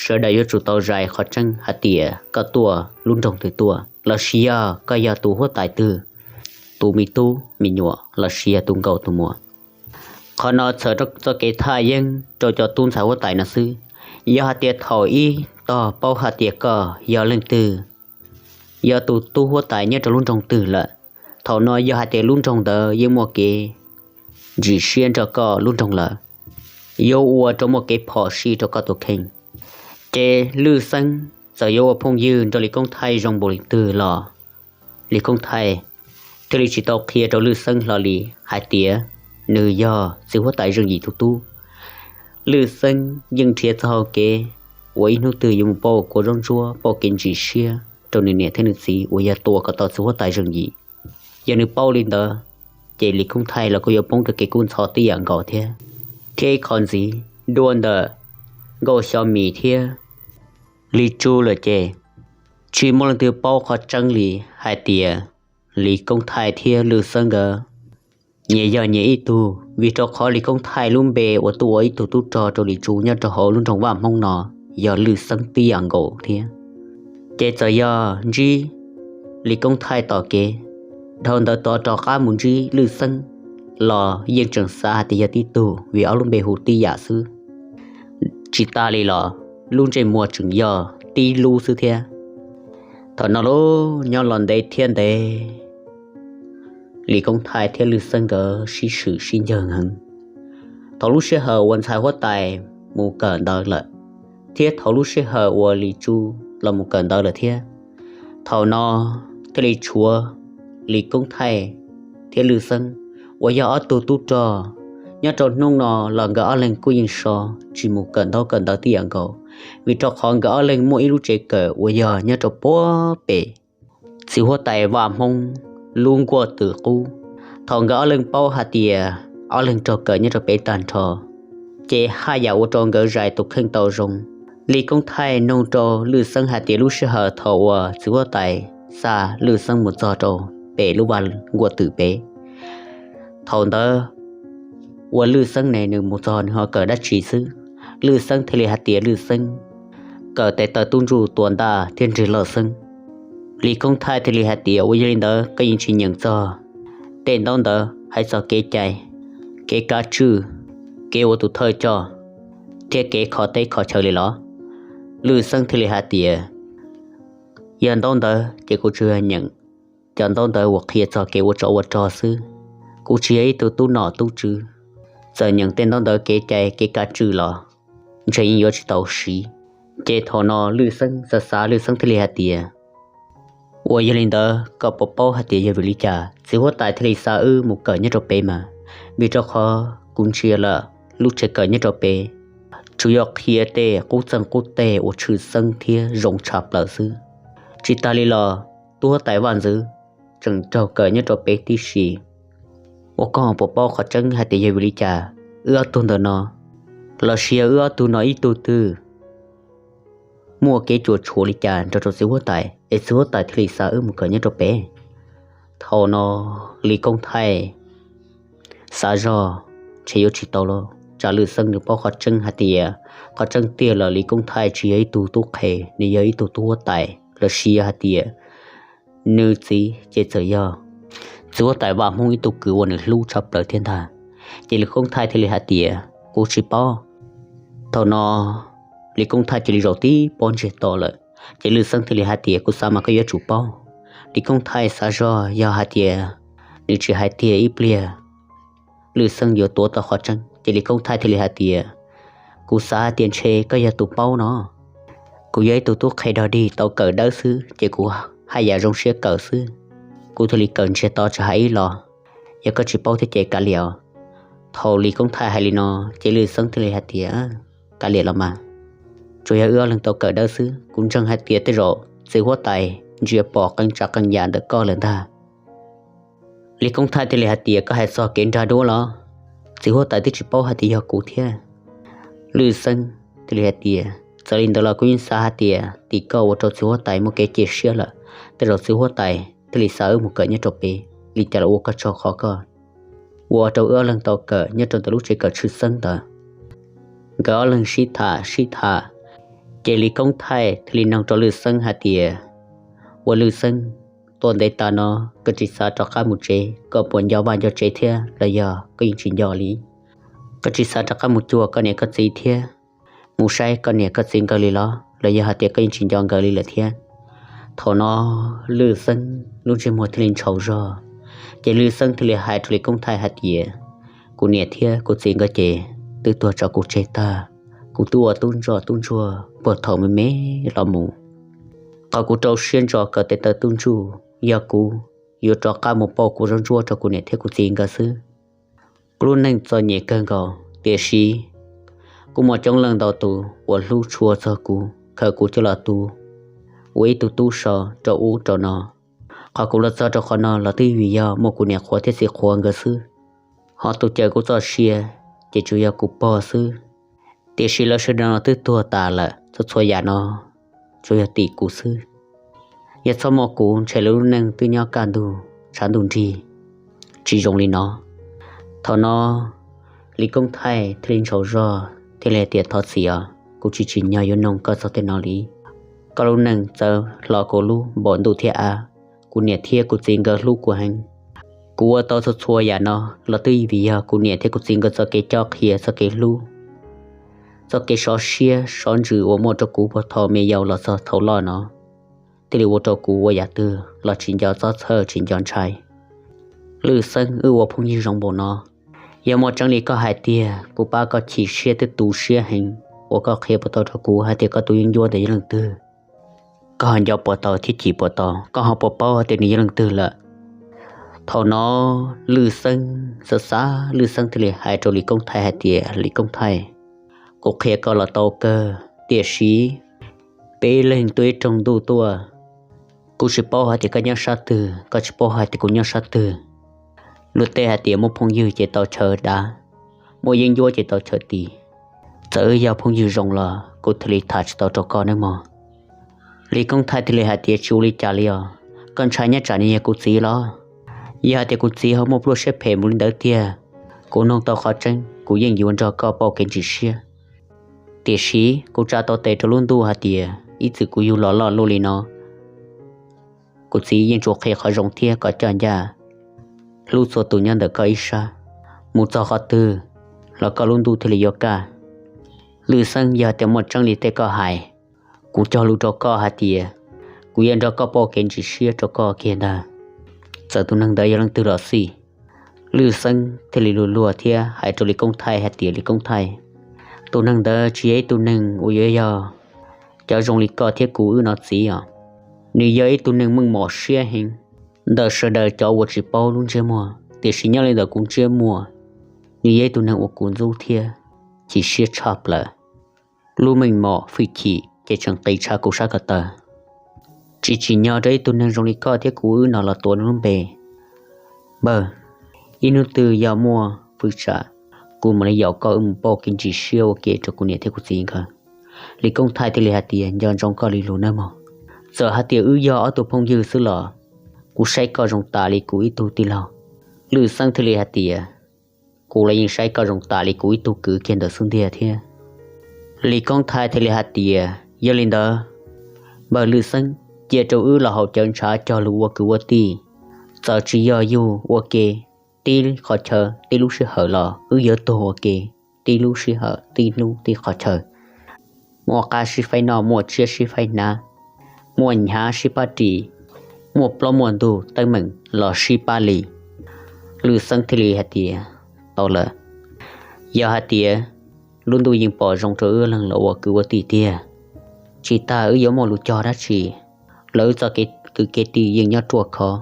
sawv daws yuav tsum tau zais qhov tseeb hais tias koj tuaj lub nroog twg tuaj, los sis yog koj yog tus huab tais twg, tus me tub me nyuam los sis yog tus nkauj tus muam. Qhov no txhawm rau txoj kev thaj yeeb rau cov tub ntxhais huab tais no xwb. Yog hais tias thaum ib tog paub hais tias koj yog leej twg, yog tus tub huab tais nyob rau lub nroog twg lawm, thaum no yog hais tias lub nroog ntawd yeej muaj kev ntsim siab nrog koj lub nroog lawm, yuav ua rau muaj kev phom sij rau koj tus kheej. Ces Lwj Xeeb txawm yuav ua phooj ywg nrog Lis Koob Thaij zoo npaum li twg los Lis Koob Thaij thiaj li tsis tau qhia rau Lwj Xeeb hlo li hais tias nws yog txiv huab tais zeej yim tus tub. Lwj Xeeb yeej nrhiav txoj hau kev uas ib hnub twg yuav mus pauj kua zaub ntsuab pauj kev ntsim siab rau nws niam thiab nws txiv uas yog tua kom tau txiv huab tais zeej yim. Yog nws paub li ntawd, ces Lis Koob Thaij los kuj yuav poob rau kev kub ntxhov tib yam nkaus thiab. Thiab ib qho ntxiv, dua ntawm Nkauj Xyo Mis thiab Lis Tsu lawm ces tsis muaj leej twg paub qhov tseeb li hais tias Lis Koob Thaij thiab Lwj Xeeb nkawd nyias yog nyias ib tug, vim rau qhov Lis Koob Thaij lub npe uas tuaj ua ib tug tub rog rau Lis Tsu nyob rau hauv lub nroog Vaj Hmoob no yog Lwj Xeeb tib yam nkaus thiab. Ces txawm yog ntsib Lis Koob Thaij tom kev, dhau ntawd tod rov qab mus ntsib Lwj Xeeb los yeej tseem xav hais tias yog tib tug vim ob lub npe hu tib yam xwb. Tsis tas li los lub ntsej muag tseem yog tib lub xwb thiab. Thaum no los nyob los ntev thiab ntev, Lis Koob Thaij thiab Lwj Xeeb nkawd sib swm sib ncawg heev. Thaum lub sij hawm uas ntxhais huab tais mus kawm ntawv lawm, thiab thaum lub sij hawm uas Lis Tsu los mus kawm ntawv lawm thiab, thaum no thiaj li tshuav Lis Koob Thaij thiab Lwj Xeeb uas yog ob tug tub rog. Nyob rau hnub no los nkawd ob leeg kuj yeej so tsis mus kawm ntaub kawm ntawv tib yam nkaus, vim rau qhov nkawd ob leeg muaj ib lub tsev kawm uas yog nyob rau puag pem txiv huab tais Vaj Hmoob lub nkuaj twm qub. Thaum nkawd ob leeg paub hais tias ob leeg raug kawm nyob rau pem tag nrho, ces haj yam ua rau nkawd zais tus kheej tau zoo. Lis Koob Thaij nug rau Lwj Xeeb hais tias lub sij hawm thaum uas txiv huab tais xa Lwj Xeeb mus txog rau pem lub vaj nkuaj twm pem, thaum ntawd uas Lwj Xeeb ne nws mus txog nws ho kawm dab tsi xwb? Lwj Xeeb thiaj li hais tias Lwj Xeeb kawm tes taw tub ntsuj tua ntaj thiab nrig loj xeeb. Lis Koob Thaij thiaj li hais tias ua yog li ntawd koj yeej tsis nyeem txog tej ntaub ntawv hais txog kev cai, kev kav tswj, kev ua tus thawj coj, thiab kev kho teb kho chaw li los? Lwj Xeeb thiaj li hais tias yog ntaub ntawv ces kuv tsuas yog nyeem cov ntaub ntawv uas qhia txog kev ua tsov ua rog xwb. Kuv tsis yog ib tug tub nom tub tswv, txawm nyeem tej ntaub ntawv kev cai kev kav tswj los ntshe yeej yuav tsis tau siv. Ces thaum no Lwj Xeeb xav xav, Lwj Xeeb thiaj li hais tias, ua yog li ntawd koj puas paub hais tias yog vim li cas txiv huab tais thiaj li xa wb mus kawm nyob rau pem mas? Vim rau qhov kuv ntsia lawm, lub tsev kawm nyob rau pem tsuas yog qhia tej qub txeeg qub teg uas tshwj xeeb thiab zoo tshaj plaws xwb. Tsis tas li los tub huab tais vaj ntxwv tseem raug kawm nyob rau pem tib si. Ua koj puas paub qhov tseeb hais tias yog vim li cas wb ob tug ntawm no, los sis yog wb ob tug no ib tug twg muaj kev cuam tshuam li cas nrog rau txiv huab tais es txiv huab tais thiaj li xa wb mus kawm nyob rau pem? Thaum no Lis Koob Thaij xav zog, ntshe yuav tsis tau los tsam Lwj Xeeb nws paub qhov tseeb hais tias, qhov tseeb tiag los Lis Koob Thaij tsis yog ib tug tub qhe, nws yog ib tug tub huab tais los sis yog hais tias nws txiv ces txawm yog txiv huab tais vaj Hmoob ib tug kwv uas nws hlub tshaj plaws thiab ntag. Ces Lis Koob Thaij thiaj li hais tias, kuv tsis paub. Thaum no Lis Koob Thaij cia li zaum tib pob ntseg to lawm. Ces Lwj Xeeb thiaj li hais tias, kuv xav mas koj yuav tsum paub. Lis Koob Thaij xav zog yog hais tias nws tsis hais tiag ib pliag Lwj Xeeb yuav tuav tau qhov tseeb. Ces Lis Koob Thaij thiaj li hais tias, kuv xav hais tias ntshe koj yog tus paub no. Kuv yog ib tug tub qhe dog dig tau kawm dawb xwb ces kuv haj yam zoo siab kawm xwb. Kuv thiaj li kawm ntsiag to tsis hais ib los. Yog koj tsis paub thiab ces kav liam os. Thaum Lis Koob Thaij hais li no, ces Lwj Xeeb thiaj li hais tias, kav liam los mas, tsuas yog wb ob leeg tau kawm dawb xwb. Kuv ntseeg hais tias tej zaum txiv huab tais ntsia pom qee tsav qee yam ntawm koj lawm ntag. Lis Koob Thaij thiaj li hais tias, koj hais txog kev nrag duab los? Txiv huab tais twb tsis paub hais tias yog kuv thiab. Lwj Xeeb thiaj li hais tias, txawm li ntawd los kuv yeej xav hais tias tim koj ua rau txiv huab tais muaj kev cia siab lawm, tej zaum txiv huab tais thiaj li xa wb mus kawm nyob rau pem. Li cas los ua koj tsaug qhov koj ua rau wb ob leeg tau kawm nyob rau ntawm lub tsev kawm tshwj xeeb ntawd. Nkawd ob leeg sib tham sib tham, ces Lis Koob Thaij thiaj li nug rau Lwj Xeeb hais tias, ua Lwj Xeeb, tuaj ntev tas no koj tsis xav rov qab mus tsev, koj puas nco vaj nco tsev thiab los yog koj yeej tsis nco li? Koj tsis xav rov qab mus cuag koj niam koj txiv thiab mus saib koj niam koj txiv nkawd li los, los yog hais tias koj yeej tsis nco nkawd li lawm thiab? Thaum no Lwj Xeeb lub ntsej muag thiaj li ntshaus zog, ces Lwj Xeeb thiaj li hais rau Lis Koob Thaij hais tias, kuv niam thiab kuv txiv nkawd ces twb tuag tso kuv tseg tag. Kuv twb ua tub ntsuag tub ntsuag puag thaum me me los mus. Qhov kuv rau siab ntso kawm tes taw tub ntsuj yog kuv yuav rov qab mus pauj kuv zaub ntsuab rau kuv niam thiab kuv txiv nkawd xwb. Kuv lub neej txom nyem kawg nkaus, tiam sis kuj muaj coob leej ntau tus uas hlub tshua txog kuv, khaws kuv coj los tu ua ib tug tub so rau ub rau no. Qhov kuv los txog rau qhov no los twb vim yog muaj kuv niam qhuav thiab txiv qhuav nkawd xwb. Ho tus cawm kuv txoj sia ces tsuas yog kuv pog xwb. Tiam sis lawv sawv daws no twb tuag tas lawm, txhua txhua yam no tsuas yog tim kuv xwb. Yog txhob muaj kuv ntshe lawv lub neej twb nyob kaj ntug tshav ntuj nrig tsis zoo li no. Thaum no Lis Koob Thaij thiaj li ntshaus zog thiaj li hais tias, thov txim os, kuv tsis tsim nyog yuav nug koj txog tej no li. Koj lub neej txawv hlo kuv lub npaum ntuj thiab av. Kuv niam thiab kuv txiv nkawd hlub kuv heev. Kuv ua tau txhua txhua yam no los twb vim yog kuv niam thiab kuv txiv nkawd txoj kev cob qhia, txoj kev hlub, txoj kev sov siab sov ntsws uas muaj rau kuv puag thaum me yau los txog thaum loj no, thiaj li ua rau kuv ua yam twg los tsis nco txob txhawj tsis nco ntshai. Lwj Xeeb, wb ua phooj ywg zoo npaum no, yog muaj tseeb li koj hais tiag, kuv pab koj chim siab twb tu siab heev uas koj qhia puas tau rau kuv hais tias koj tus yeeb ncuab ntawd yog leej twg. Koj ho nco puas tau thiab chim puas tau, koj ho puas paub hais tias nws yog leej twg lawm? Thaum no Lwj Xeeb xav xav, Lwj Xeeb thiaj li hais rau Lis Koob Thaij hais tias, Lis Koob Thaij, kuv qhia koj los tau kawg, tiam sis peb ib leeg tuaj ib rooj ntuj tuaj, kuv tsis paub hais tias koj nyob sab twg, koj tsis paub hais tias kuv nyob sab twg. Luag tej hais tias muaj phooj ywg ces tau chaw dav, muaj yeeb ncuab ces tau chaw tis. Txawm wb yog phooj ywg zoo los kuv thiaj li tham tsis tau rau koj nawb mog. Lis Koob Thaij thiaj li hais tias, tsis ua li cas li os, koj ntshai nyob tsam nws yog kuv txiv los? Yog hais tias kuv txiv ho muaj pluaj siab phem mus li ntawd tiag, kuv nug tau qhov tseeb kuv yeej yuav nrog koj pauj kev ntsis siab. Tiam sis kuv tsa tau tes rau lub ntuj hais tias ib txwm kuv yug los loj luaj li no, kuv txiv yeej tsuas qhia qhov zoo thiab kom coj ncaj hlub txhua tus nyob ntawm koj ib sab. Mus txog qhov twg los koj lub ntuj thiaj li yuav kaj. Lwj Xeeb, yog tias muaj tseeb li tej koj hais, kuv cog lus rau koj hais tias kuv yuav nrog koj pauj kev ntsis siab rau koj kiag ntag, txawm tus neeg ntawd yog leej twg los xij. Lwj Xeeb thiaj li luag luag thiab hais rau Lis Koob Thaij hais tias, Lis Koob Thaij, Tus neeg ntawd tsis yog ib tug neeg uas yuav yog cov zoo li koj thiab kuv wb no txiv os. Nws yog ib tug neeg meej mom siab heev ntawm sawv daws cov uas tsis paub lub ntsiab muag, tiam sis nyob li ntawm kuv ntsiab muag, nws yog ib tug neeg uas kuv ntxub thiab chim siab tshaj plaws. Lub meej mom hwj chim ces tseem qis tshav kuv sab ko taw. Tsis tsim nyog rau ib tug neeg zoo li koj thiab kuv wb no los tuav nws lub npe. Npawg, ib hnub twg yog muaj hwj cham, kuv mam li yaum koj wb mus pauj kev ntsis siab ua ke rau kuv niam thiab kuv txiv nkawd. Lis Koob Thaij thiaj li hais tias, nco ntsoov koj li lus nawb mog. Txawm hais tias wb yog ob tug phooj ywg xwb los kuv saib koj zoo tas li kuv ib tug tij laug. Lwm Xeeb thiaj li hais tias, kuv los yeej saib koj zoo tas li kuv ib tug kwv kiag ntawm xub ntiag thiab. Lis Koob Thaij thiaj li hais tias, yog li ntawd, npawg Lwm Xeeb, cia rau wb los haus cawv ntshav cog lus ua kwv ua tij. Txawm tsis yog yug ua ke tib qhov chaw tib lub sij hawm los wb yuav tuag ua ke tib lub sij hawm tib hnub tib qhov chaw. Muaj qab sib faib noj, muaj tshiab sib faib hnav, muaj hnyav sib pab ris, muaj plaub muaj ntug teeb meem los sib pab li. Lwm Xeeb thiaj li hais tias, tau lawm, yog hais tias lub ntuj yeej pom zoo rau wb leeg los ua kwv ua tij tiag, tsis tas wb yuav muaj lus cog dab tsi los wb txoj kev kwv kev tij yeej nyob ruaj khov.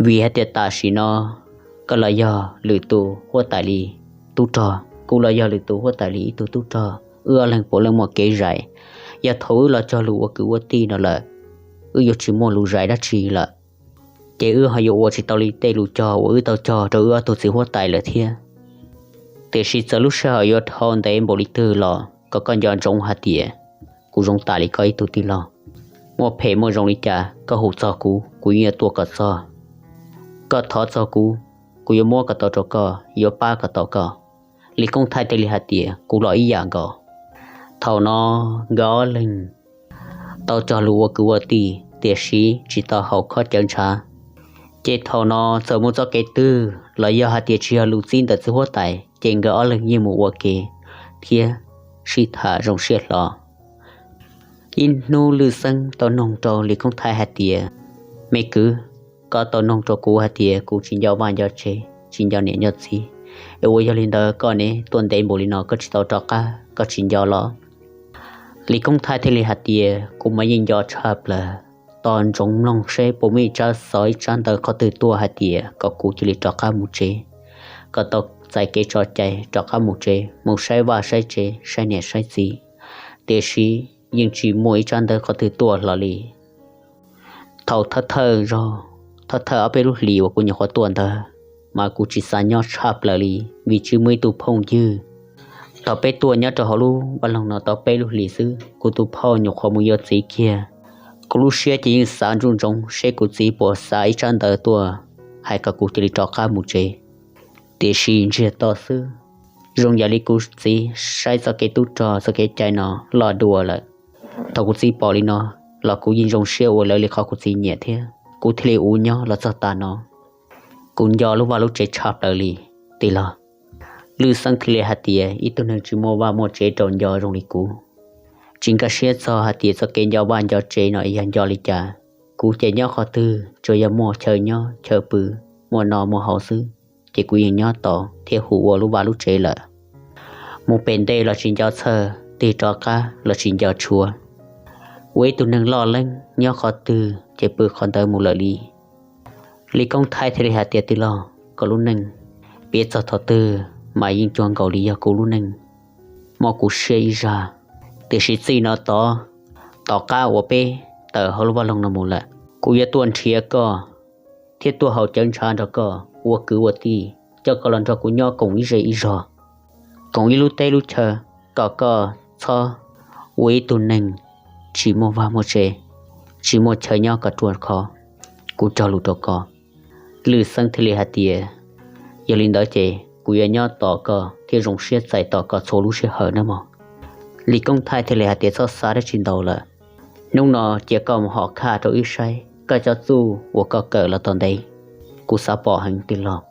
Vim hais tias tam sim no koj los yog lwm tus huab tais li tub rog, kuv los yog lwm tus huab tais li ib tug tub rog, wb ob leeg puav leej muaj kev zais. Yog thaum wb los cog lus ua kwv ua tij no lawm, wb yuav tsis muaj lus zais dab tsi lawm, ces wb ho yuav ua tsis tau li tej lus cog uas wb tau cog rau wb ob tug txiv huab tais lawm thiab. Tiam sis txawm lub sij hawm yuav dhau ntev npaum li twg los kom koj nco ntsoov hais tias kuv zoo tas li koj ib tug tij laug. Muaj phem muaj zoo li cas koj hu txog kuv, kuv yeej yuav tuaj kom txog. Koj thov txog kuv, kuv yuav muab kom tau rau koj, yuav pab kom tau koj. Lis Koob Thaij thiaj li hais tias, kuv los ib yam nkaus. Thaum no nkawd ob leeg tau cog lus ua kwv ua tij, tiam sis tsis tau haus khob cawv ntshav. Ces thaum no txawm mus txoj kev twg los yog hais tias tsis yog lus txib ntawm txiv huab tais, ces nkawd ob leeg yeej mus ua ke thiab sib tham zoo siab hlo. Ib hnub Lwm Xeeb tau noog rau Lis Koob Thaij hais tias, me kwv, koj tau noog rau kuv hais tias kuv tsis nco vaj nco tsev, tsis nco niam nco txiv, es ua yog li ntawd koj ne tuaj ntev npaum li no koj tsis tau rov qab, koj tsis nco los? Lis Koob Thaij thiaj li hais tias, kuv mas yeej nco tshaj plaws. Tos ntsoov mloog seb puas muaj ib tsab xov ib tsab ntawv qhov twg tuaj hais tias kom kuv cia li rov qab mus tsev, kom tau txais kev tso cai rov qab mus tsev, mus saib vaj saib tsev, saib niam saib txiv. Tiam sis yeej tsis muaj ib tsab ntawv qhov twg tuaj hlo li. Thaum thawj thawj zaug, thawj thawj ob peb lub hlis uas kuv nyuam qhuav tuaj ntawd, mas kuv tsis xav nyob tshaj plaws li, vim tsis muaj ib tug phooj ywg. Thaum peb tuaj nyob rau hauv lub vaj loog no tau peb lub hlis xwb, kuv tus phauj nyuam qhuav mus yuav txiv kiag. Kuv lub siab ces yeej xav ntsoov ntsoov seb kuv txiv puas xa ib tsab ntawv tuaj hais kom kuv cia li rov qab mus tsev. Tiam sis ntsiag to xwb, zoo yam li kuv txiv saib txoj kev tub rog txoj kev cai no loj dua lawm. Thaum kuv txiv pom li no los kuv yeej zoo siab ua lawv li qhov kuv txiv nyiam thiab, kuv thiaj li uv nyob los txog tav no. Kuv nco lub vaj lub tsev tshaj plaws li, tij laug. Lwm Xeeb thiaj li hais tias, ib tug neeg tsis muaj vaj muaj tsev rau nco zoo li kuv, tsis nkag siab txog hais tias txoj kev nco vaj nco tsev no yog nco li cas. Kuv ces nyob qhov twg tsuas yog muaj chaw nyob chaw pw, muaj noj muaj haus xwb, ces kuv yeej nyob tau thiab hu ua lub vaj lub tsev lawm. Mus pem ntej los tsis nco txhawj, tig rov qab los tsis nco tshuav. Ua ib tug neeg loj leeb nyob qhov twg ces pw qhov ntawd mus lawm li. Lis Koob Thaij thiaj li hais tias, tij laug, koj lub neej piav txog thaum twg mas yeej cuag nkaus li yog kuv lub neej, mob kuv siab ib zag. Tiam sis txij no tod, tom qab uas peb tawm hauv lub vaj loog no mus lawm, kuv yuav tuaj nrhiav koj thiab tuaj haus cawv ntshav nrog koj ua kwv ua tij, coj koj los nrog kuv nyob koom ib zej ib zog, koom ib lub teb lub chaw, kom koj txhob ua ib tug neeg tsis muaj vaj muaj tsev, tsis muaj chaw nyob kom ruaj khov. Kuv cog lus rau koj. Lwm Xeeb thiaj li hais tias, yog li ntawd ces kuv yuav nyob tos koj thiab zoo siab txais tos koj txhua lub sij hawm nawb mog. Lis Koob Thaij thiaj li hais tias, txhob xav dab tsi ntau lawm. Hnub no cia koj mus hom khaj rau wb saib koj cov txuj uas koj kawm los tau ntev, kuv xav pom heev tij laug.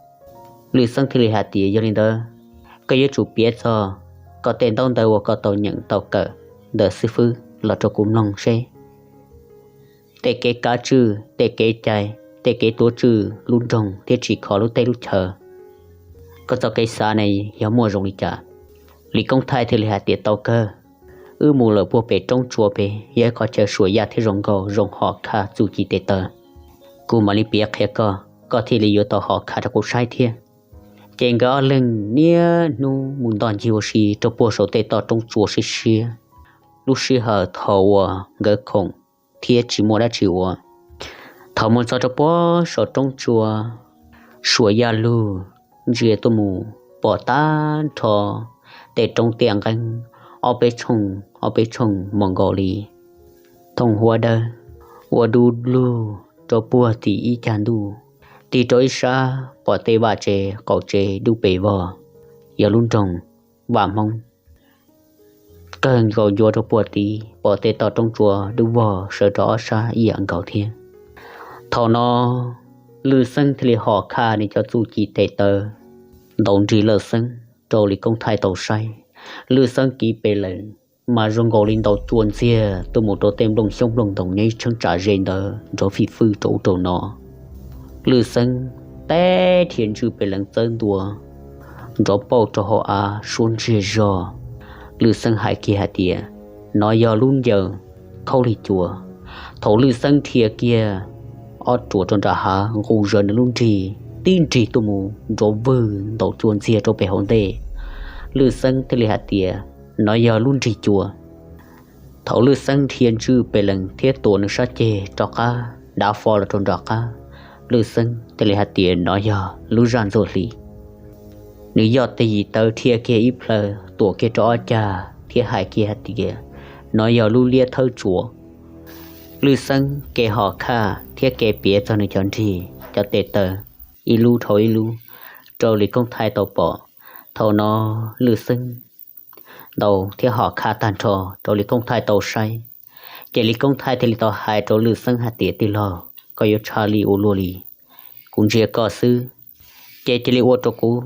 Lwm Xeeb thiaj li hais tias, yog li ntawd, koj yuav tsum piav txog koj tej ntaub ntawv uas koj tau nyeem tau kawm ntawm xib fwb los rau kuv mloog seb tej kev kav tswj, tej kev cai, tej kev tuav tswj lub nroog thiab tsim kho lub teb lub chaw, koj txoj kev xav ne yog muaj zoo li cas. Lis Koob Thaij thiaj li hais tias, Tau kawg, wb mus lawm puag pem roob tsua pem yog ib qhov chaw suam yaj thiab zoo nkauj zoo hom khaj txuj ci tes taw. Kuv mam li piav qhia koj, koj thiaj li yuav tau hom khaj rau kuv saib thiab. Ces nkawd ob leeg niaj hnub mus ntoj ncig ua si rau puag saum tej toj roob tsua siab siab. Lub sij hawm thaum uas nkawd khoom thiab tsis muaj dab tsi ua, thaum mus txog rau puag saum roob tsua, suam yaj lug ntsia tuaj mus pom tag nrho tej roob tiaj nqeeb, ob peb tshooj ob peb tshooj mos nkaus li thooj huab dawb, ua dub lug rau puag tim ib cag ntuj. Tig rau ib sab pom tej vaj tsev qaum tsev dub pes vog, yog lub nroog Vaj Hmoob. Kawg nkaus ncua rau puag tid pom tej toj roob tsua dub vog sawv rau ob sab ib yam nkaus thiab. Thaum no Lwj Xeeb thiaj li hom khaj nws cov txuj ci tes taw ntaus nrig Lawj Xeeb rau Lis Koob Thaij tau saib. Lwj Xeeb kiv pes lees mas zoo nkaus li ntaus cua ntxiag tuaj mus rau tej nplooj xyoob nplooj ntoos nyob ib cheeb tsam ze ntawd nrov fij fwj rau ub rau no. Lwj Xeeb teb dhia ntswj pes lees txawb ntua nrov pauj rau hauv av suab ntsiag zog. Lwj Xeeb hais kiag hais tias, Nov yog lub ncaws khaub lig cua. Thaum Lwj Xeeb dhia kiag ob ruam rau nram hav nqus zaws nws lub nrig, tib nrig tuaj mus nrov vwg ntaus cua ntxiag rau pem hauv ntej. Lwj Xeeb thiaj li hais tias, Nov yog lub nrig cua. Thaum Lwj Xeeb dhia ntswj pes lees thiab tuam nws sab ceg rov qab dav fo los rau nram qab, Lwj Xeeb thiaj li hais tias, Nov yog lub zaj ntxuaj hli. Nws yoj tes yim taw dhia kiag ib plhaw tuam kiag rau ob cag thiab hais kiag hais tias, Nov yog lub liab thawb tsua. Lwj Xeeb ke hom khaj thiab ke piav txog nws cov nrig cov tes taw ib lub dhau ib lub rau Lis Koob Thaij tau pom. Thaum no Lwj Xeeb ntaus thiab hom khaj tag nrho rau Lis Koob Thaij tau saib. Ces Lis Koob Thaij thiaj li tau hais rau Lwj Xeeb hais tias, Tij laug, koj yuav tshaj lij ua luaj li. Kuv ntsia koj xwb ces cia li ua rau kuv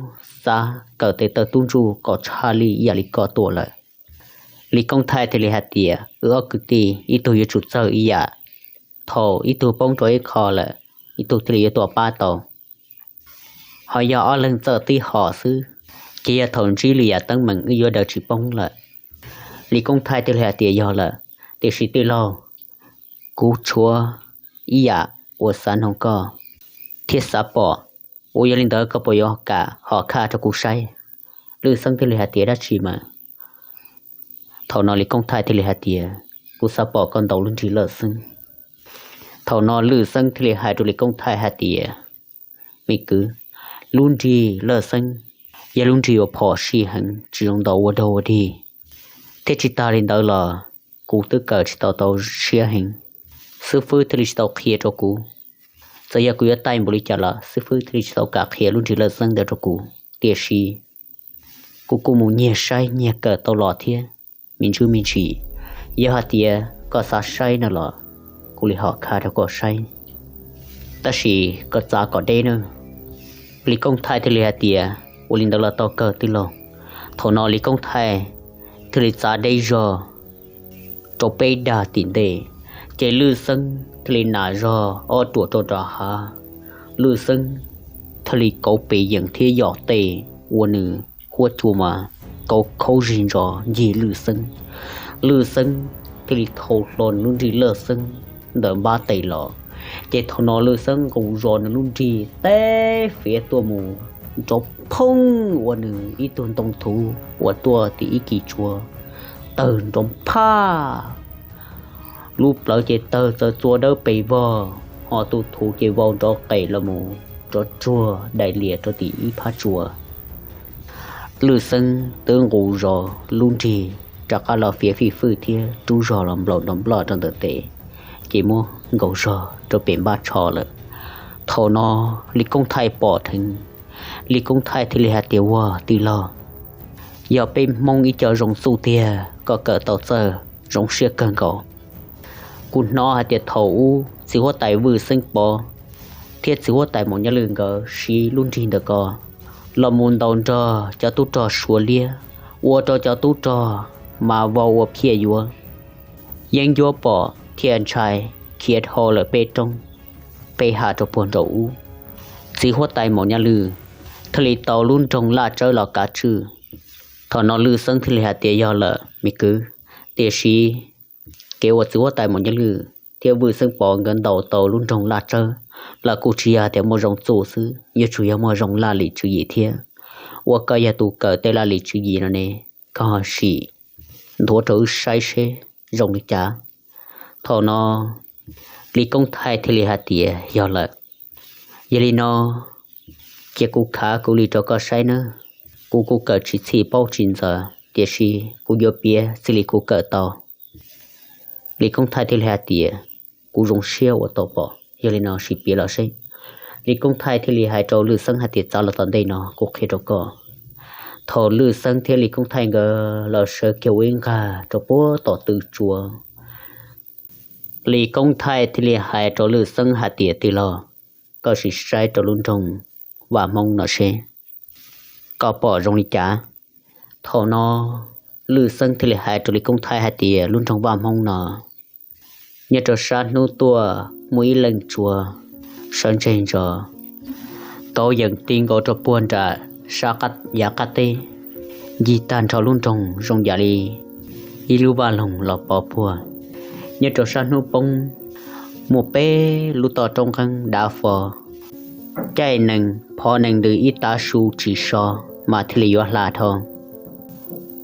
xav kawm tes taw tub ntsuj kom tshaj lij ib yam li koj tuaj lawm. Lis Koob Thaij thiaj li hais tias, Wb ob kwv tij ib tug yuav tsum txawj ib yam. Thaum ib tug poob rau ib qho lawm, ib tug thiaj li yuav tuaj pab tau. Ho yog ob leeg txawj tib hom xwb, ces yog thaum ntsib lwm yam teeb meem wb yuav daws tsis poob lawm. Lis Koob Thaij thiaj li hais tias, Yog lawm, tiam sis tij laug, kuv tshuav ib yam uas xav noog koj thiab xav pom. Ua yog li ntawd koj puas yuav kam hom khaj rau kuv saib? Lwj Xeeb thiaj li hais tias, Dab tsi mas? Thaum no Lis Koob Thaij thiaj li hais tias, Kuv xav pom koj ntaus lub nrig Lawj Xeeb. Thaum no Lwj Xeeb thiaj li hais rau Lis Koob Thaij hais tias, Me kwv, lub nrig Lawj Xeeb yog lub nrig uas phom sij heev, tsis zoo ntaus ua dog ua dig, thiab tsis tag li ntawd los kuv twb kawm tsis tau tau siab heev, xib fwb thiaj li tsis tau qhia rau kuv. Txawm yog kuv yuav taij npaum li cas los xib fwb thiaj li tsis tau kam qhia lub nrig Lawj Xeeb ntawd rau kuv. Tiam sis kuv kuj mus nyiag saib nyiag kawm tau los thiab me ntsis me ntsis. Yog hais tias koj xav saib no los kuv li hom khaj rau koj saib, tab sis koj txav kom deb nawb. Lis Koob Thaij thiaj li hais tias, Ua li ntawd los tau kawg tij laug. Thaum no Lis Koob Thaij thiaj li txav deb zog rau peb dag tim ntej, ces Lwj Xeeb thiaj li nam zog ob ruam rau nram hav. Lwj Xeeb thiaj li kauv pes yeem thiab yom tej ua nws huab cua mas kauv khaub zig ntsos ncig Lwj Xeeb. Lwj Xeeb thiaj li thau hlo nws lub nrig Lawj Xeeb ntawm npab tes los, ces thaum no Lwj Xeeb nqus zog nws lub nrig teb fiav tuaj mus nrov phooj ua nws ib tug ntoo thuv uas tuaj tim ib kis tsua tawg nrov phaj. Lub plawv ces tawg txawv txua dawb pes vog, ho tus thuv ces vau nrov qes los mus nrov tsuag dai lias rau tim ib phab tsua. Lwj Xeeb twb nqus zog lub nrig rov qab los fiav fij fwj thiab rub zog los nplaum nrov nploj rau ntawm tes, ces muab nkaus zog rau pem npab tsho lawm. Thaum no Lis Koob Thaij pom dheev, Lis Koob Thaij thiaj li hais tias, Ua tij laug, yog peb Hmoob ib co zoo txuj tiag koj kawm tau txawj zoo siab kawg nkaus. Kuv hnov hais tias thaum ub txiv huab tais Vwj Xeeb Pov thiab txiv huab tais Maum Nyaj Lwj nkawd siv lub nrig ntawm ko los mus ntaus nrog cov tub rog Suav liab, ua rau cov tub rog mas vau ua phiaj yuav, yeeb ncuab pom thiaj ntshai khiav dhau lawm peb roob peb hav rau puag nraum ub. Txiv huab tais Maum Nyaj Lwj thiaj li tau lub nroog Laj Tsawb los kav tswj, Thaum no Lwj Xeeb thiaj li hais tias, Yog lawm me kwv, tiam sis kev uas txiv huab tais Maum Nyiaj Lwj thiab Vwj Xeeb Pov nkawd ntaus tau lub nroog Laj Tsawb los kuj tsis yog tias muaj zoo txuj xwb, yuav tsum yog muaj zoo laj lim tswv yim thiab. Ua koj yog tus kawm tej laj lim tswv yim no ne, koj ho sim nthuav rau wb saib seb zoo li cas. Thaum no Lis Koob Thaij thiaj li hais tias, Yog lawm, yog li no cia kuv khav kuv li rau koj saib nawb. Kuv kuj kawm tsis txhij paub tsis ntxaws, tiam sis kuv yuav piav txij li kuv kawm tau. Lis Koob Thaij thiaj li hais tias, Kuv zoo siab uas tau pom, yog li no sim piav los seb. Lis Koob Thaij thiaj li hais rau Lwj Xeeb hais tias, Txav los tom ntej no kuv qhia rau koj. Thaum Lwj Xeeb thiab Lis Koob Thaij nkawd los sawv kiag ua ib nqag rau puag tom tw tsua, Lis Koob Thaij thiaj li hais rau Lwj Xeeb hais tias, Tij laug, koj sim saib rau lub nroog Vaj Hmoob no seb koj pom zoo li cas. Thaum no Lwj Xeeb thiaj li hais rau Lis Koob Thaij hais tias, Lub nroog Vaj Hmoob no nyob rau sab hnub tuaj muaj ib leej tsua sawv ntseg ntso, kauv yeem ti nkaus rau puag nram sab yav qab teb, ncig tag nrho lub nroog zoo yam li ib lub vaj loog los pov puag. Nyob rau sab hnub poob muaj peb lub toj roob nqeeb dav fo, caij nees phov nees ntws ib tav su tsis so mas thiaj li yuav hla dhau.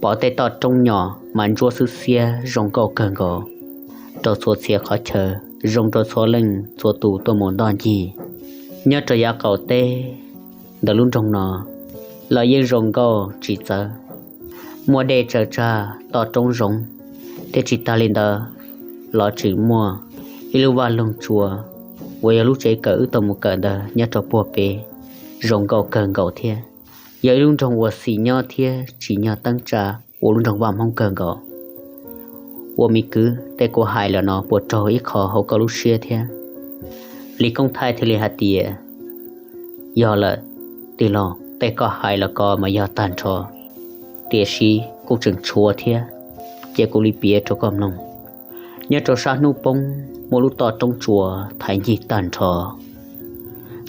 Pom tej toj roob nyom mas ntsuab xwb xiab zoo nkauj kawg nkaus rau txhua txhia qhov chaw, zoo rau txhua leej txhua tus tuaj mus ntoj ncig. Nyob rau yav qaum teb ntawm lub nroog no los yeej zoo nkauj tsis txawv, muaj dej tsaws tsag toj roob zoov, thiab tsis tas li ntawd los tseem muaj ib lub vaj loog tsua uas yog lub tsev kawm wb tau mus kawm ntawd nyob rau puag pem, zoo nkauj kawg nkaus thiab. Yog ib lub nroog uas xis nyob thiab tsim nyog teeb tsa ua lub nroog Vaj Hmoob kawg nkaus. Ua me kwv, tej kuv hais lawm no puas raug ib qho hauv koj lub siab thiab? Lis Koob Thaij thiaj li hais tias, yog lawm tij laug, tej koj hais los ko mas yog tag nrho, tiam sis kuj tseem tshuav thiab, cia kuv li piav rau koj mloog. Nyob rau sab hnub poob muaj lub toj roob tsua thaiv ncig tag nrho.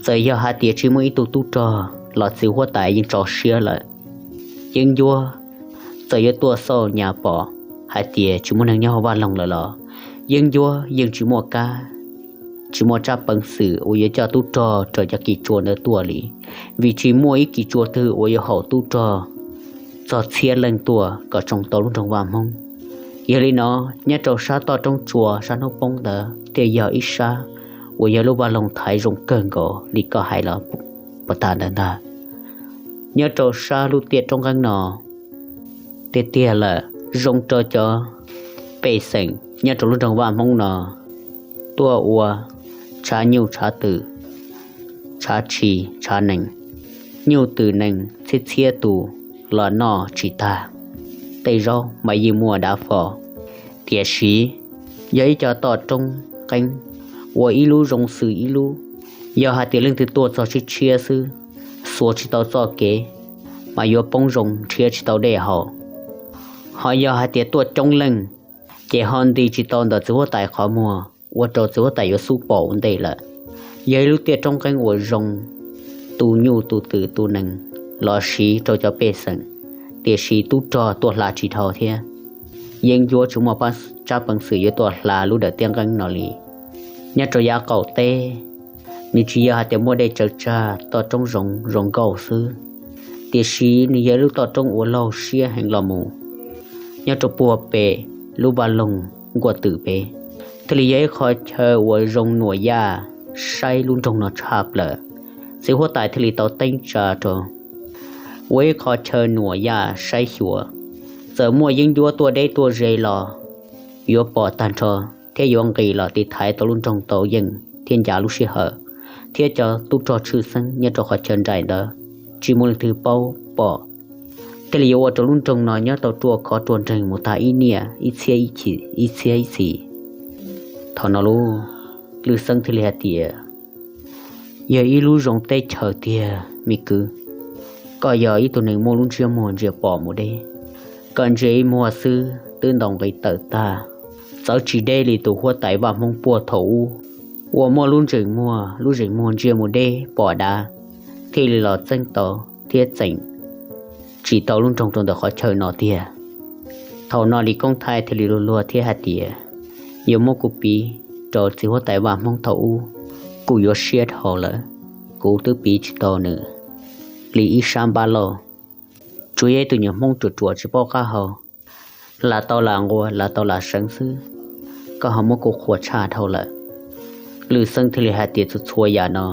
Txawm yog hais tias tsis muaj ib tug tub rog los txiv huab tais yeej tso siab lawm. Yeeb ncuab txawm yuav tuaj xauj nyas pom hais tias tsis muaj neeg nyob hauv vaj loog lawm los yeeb ncuab yeej tsis muaj kab, tsis muaj tsab peev xwm uas yuav coj tub rog raws cov kis tsua ntawd tuaj li, vim tsis muaj ib kis tsua twg uas yuav haum tub rog txog txhiab leej tuaj kom tsoo tau lub nroog Vaj Hmoob. Yog li no, nyob rau sab toj roob tsua sab hnub poob ntawd thiaj yog ib sab uas yog lub vaj loog thaiv zoo kawg nkaus li koj hais los puas tas ntawd ntag. Nyob rau sab lub tiaj roob nqeeb no tiag tiag lawm, zoo rau cov pej xeem nyob rau lub nroog Vaj Hmoob no tuaj ua tshav nyuj tshav twm, tshav tshis tshav nees, nyuj twm nees txhiab txhiab tus los noj tsis tag. Tej zaub mas yeej muaj dav fo, tiam sis yog ib co toj roob nqeeb ua ib lub zoo xws ib lub. Yog hais tias leej twg tuaj txog tshiab tshiab xwb, xuas tsis tau txoj kev, mas yuav poob zoo nrhiav tsis tau dej haus. Ho yog hais tias tuaj coob leej, ces ho nti tsis tau ntawm txiv huab tais qhov muag, ua rau txiv huab tais yuav xub pom ua ntej lawm. Yog ib lub tiaj roob nqeeb uas zoo tu nyuj tu twm tu nees los siv rau cov pej xeem, tiam sis tub rog tuaj hla tsis dhau thiab. Yeeb ncuab tsis muaj tsab peev xwm yuav tuaj hla lub dawm tiaj nqeeb no li. Nyob rau yav qaum teb, nws tsis yog hais tias muaj dej tsaws tsag toj roob zoov zoo nkauj xwb, tiam sis nws yog ib lub toj roob uas laug siab heev los mus. Nyob rau puag pem lub vaj loog nkuaj twm pem, thiaj li yog ib qho chaw uas zoo nuam yaj saib lub nroog no tshaj plaws. Txiv huab tais thiaj li tau teeb tsa rau ua ib qho chaw nuam yaj saib xyuas. Txawm muaj yeeb ncuab tuaj deb tuaj ze los yuav pom tag nrho, thiab yuav nqis los tiv thaiv tau lub nroog tau yeej thiab ncav lub sij hawm, thiab cov tub rog tshwj xeeb nyob rau qhov chaw nraim ntawd tsis muaj leej twg paub pom. Thiaj li yuav ua rau lub nroog no nyob tau ruaj khov ruaj nreeg mus tag ib niaj ib txhiab ib txhis. Thaum no lub Lwj Xeeb thiaj li hais tias, yog ib lub zoo teb chaws tiag me kwv. Koj yog ib tug neeg muaj lub ntsiab muag ntsia pom mus deb, koj ntsia ib muag xwb twb ntaus nqi tawm tag. Txawv tsis deb li tus huab tais Vaj Hmoob puag thaum ub uas muaj lub ntsej muag, lub ntsej muag ntsia mus deb pom dav, thiaj li los txeeb tau thiab txeem tsis tau lub nroog rau ntawm qhov chaw no tiag. Thaum no Lis Koob Thaij thiaj li luag luag thiab hais tias, yuav muab kuv piv rau txiv huab tais vaj Hmoob thaum ub, kuj yuav siab dhau lawm. Kuv twb piv tsis tau nws li ib sab npab lauj. Tsuas yog ib tug nyuag Hmoob ruam ruam tsis paub qab hau, lam tau lam nquas lam tau lam seev xwb, koj ho muab kuv qhuas tshaj dhau lawm. Lwj Xeeb thiaj li hais tias, txhua txhua yam no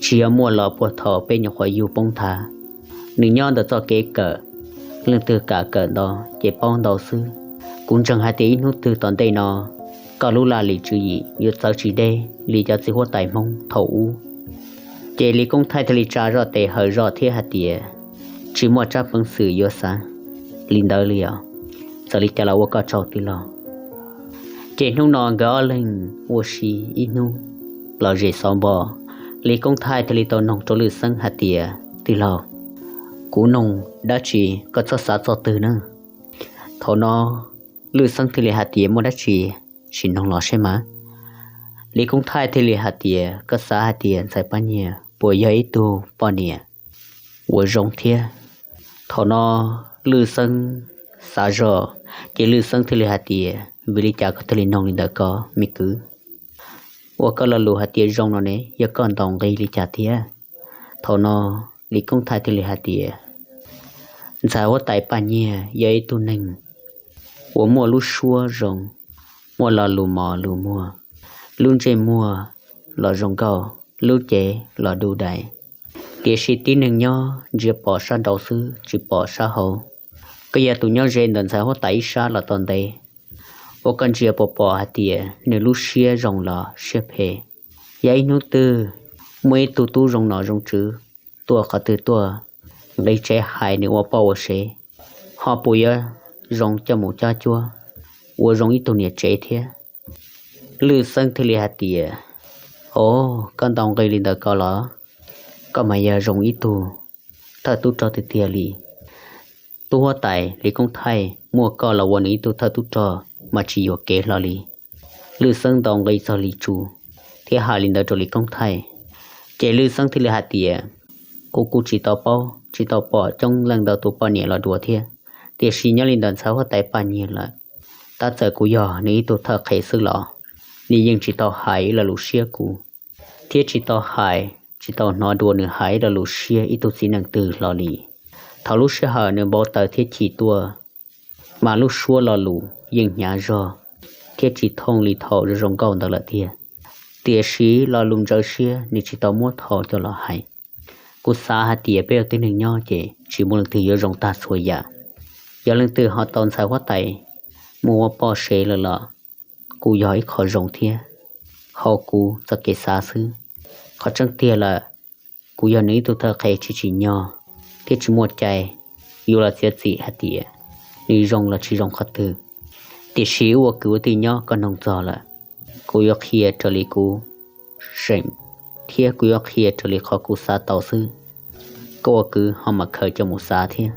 tsis yog muaj los puag thaum peb nyuam qhuav yug poob nthav. Nws nyob ntawm txoj kev kawm, leej twg kam kawm ntau ces paub ntau xwb. Kuv ntseeg hais tias ib hnub twg tom ntej no, koj lub laj lim tswv yim yuav txawv tsis deb li cov txiv huab tais Hmoob thaum ub. Ces Lis Koob Thaij thiaj li tsa zoj tes hawm zog thiab hais tias, tsis muaj tsab peev xwm yuav xav li ntawd li os. Txawm li cas los ua koj tsaug tij laug. Ces hnub no nkawd ob leeg ua si ib hnub los zem xov npo, Lis Koob Thaij thiaj li tau noog rau Lwj Xeeb hais tias, tij laug, kuv noog dab tsi koj txhob xav txog twg na. Thaum no Lwj Xeeb thiaj li hais tias, muaj dab tsi sim noog los seb mas. Lis Koob Thaij thiaj li hais tias, koj xav hais tias Ntxhais Paj Nyiag puas yog ib tug poj niam uas zoo thiab? Thaum no Lwj Xeeb xav zoj, ces Lwj Xeeb thiaj li hais tias, vim li cas koj thiaj li noog li ntawd ko me kwv? Ua koj lo lus hais tias zoo no ne, yog koj ntaus nqi li cas thiab? Thaum no Lis Koob Thaij thiaj li hais tias, ntxhais huab tais Paj Nyiag yog ib tug neeg uas muaj lub suab zoo, muaj lo lus mos lus muag, lub ntsej muag los zoo nkauj, lub cev los du dais. Tiam sis tib neeg nyob ntsia pom sab nraud xwb tsis pom sab hauv. Koj yog tus nyob ze ntawm ntxhais huab tais ib sab los tau ntev, ua koj ntsia puas pom hais tias nws lub siab zoo los siab phem. Yog ib hnub twg muaj ib tug tub zoo nom zoo tswv tuaj qhov twg tuaj, nqis tsev hais nws ua poj ua sev, ho puas yuav zoo coj mus cab cuab, ua zoo ib tug niam tsev thiab? Lwj Xeeb thiaj li hais tias, o, koj ntaus nqi li ntawd ko los? Koj mas yog zoo ib tug thawj tub rog tiag tiag li. Tub huab tais Lis Koob Thaij muaj koj los ua nws ib tug thawj tub rog mas tsis yuam kev hlo li. Lwj Xeeb ntaus nqi txog Lis Tsum thiab hais li ntawd rau Lis Koob Thaij. Ces Lwj Xeeb thiaj li hais tias, kuv kuj tsis tau paub tsis tau pom coob leej ntau tus poj niam los dua thiab, tiam sis nyob li ntawm ntxhais huab tais Paj Nyiag lawm, tab txawm kuv yog nws ib tug thawj qhev xwb los nws yeej tsis tau hais ib lo lus siab kuv, thiab tsis tau hais, tsis tau hnov dua nws hais ib lo lus siab ib tug txiv neej twg hlo li. Thaum lub sij hawm nws npau taws thiab chim tuaj, mas lub suab lo lus yeej hnyav zog thiab tsis thooj li thaum zoo zoo nkauj ntawd lawm tiag. Tiam sis lo lus ntxhov siab nws tsis tau muab thaum coj los hais. Kuv xav hais tias peb ua tib neeg nyob ces tsis muaj leej twg yuav zoo tag txhua yam. Yog leej twg ho tau ntxhais huab tais mus ua poj sev lawm los kuj yog ib qho zoo thiab, hauv kuv txoj kev xav xwb. Qhov tseeb tiag lawm, kuv yog nws ib tug thawj qhev tsis tsim nyog thiab tsis muaj cai yuav los txiav txim hais tias nws zoo los tsis zoo qhov twg. Tiam sis wb ua kwv ua tij nyob koj noog txog lawm, kuv yuav qhia raws li kuv seem thiab kuv yuav qhia raws li qhov kuv xav tau xwb. Koj ua kwv ho mam khaws coj mus xav thiab.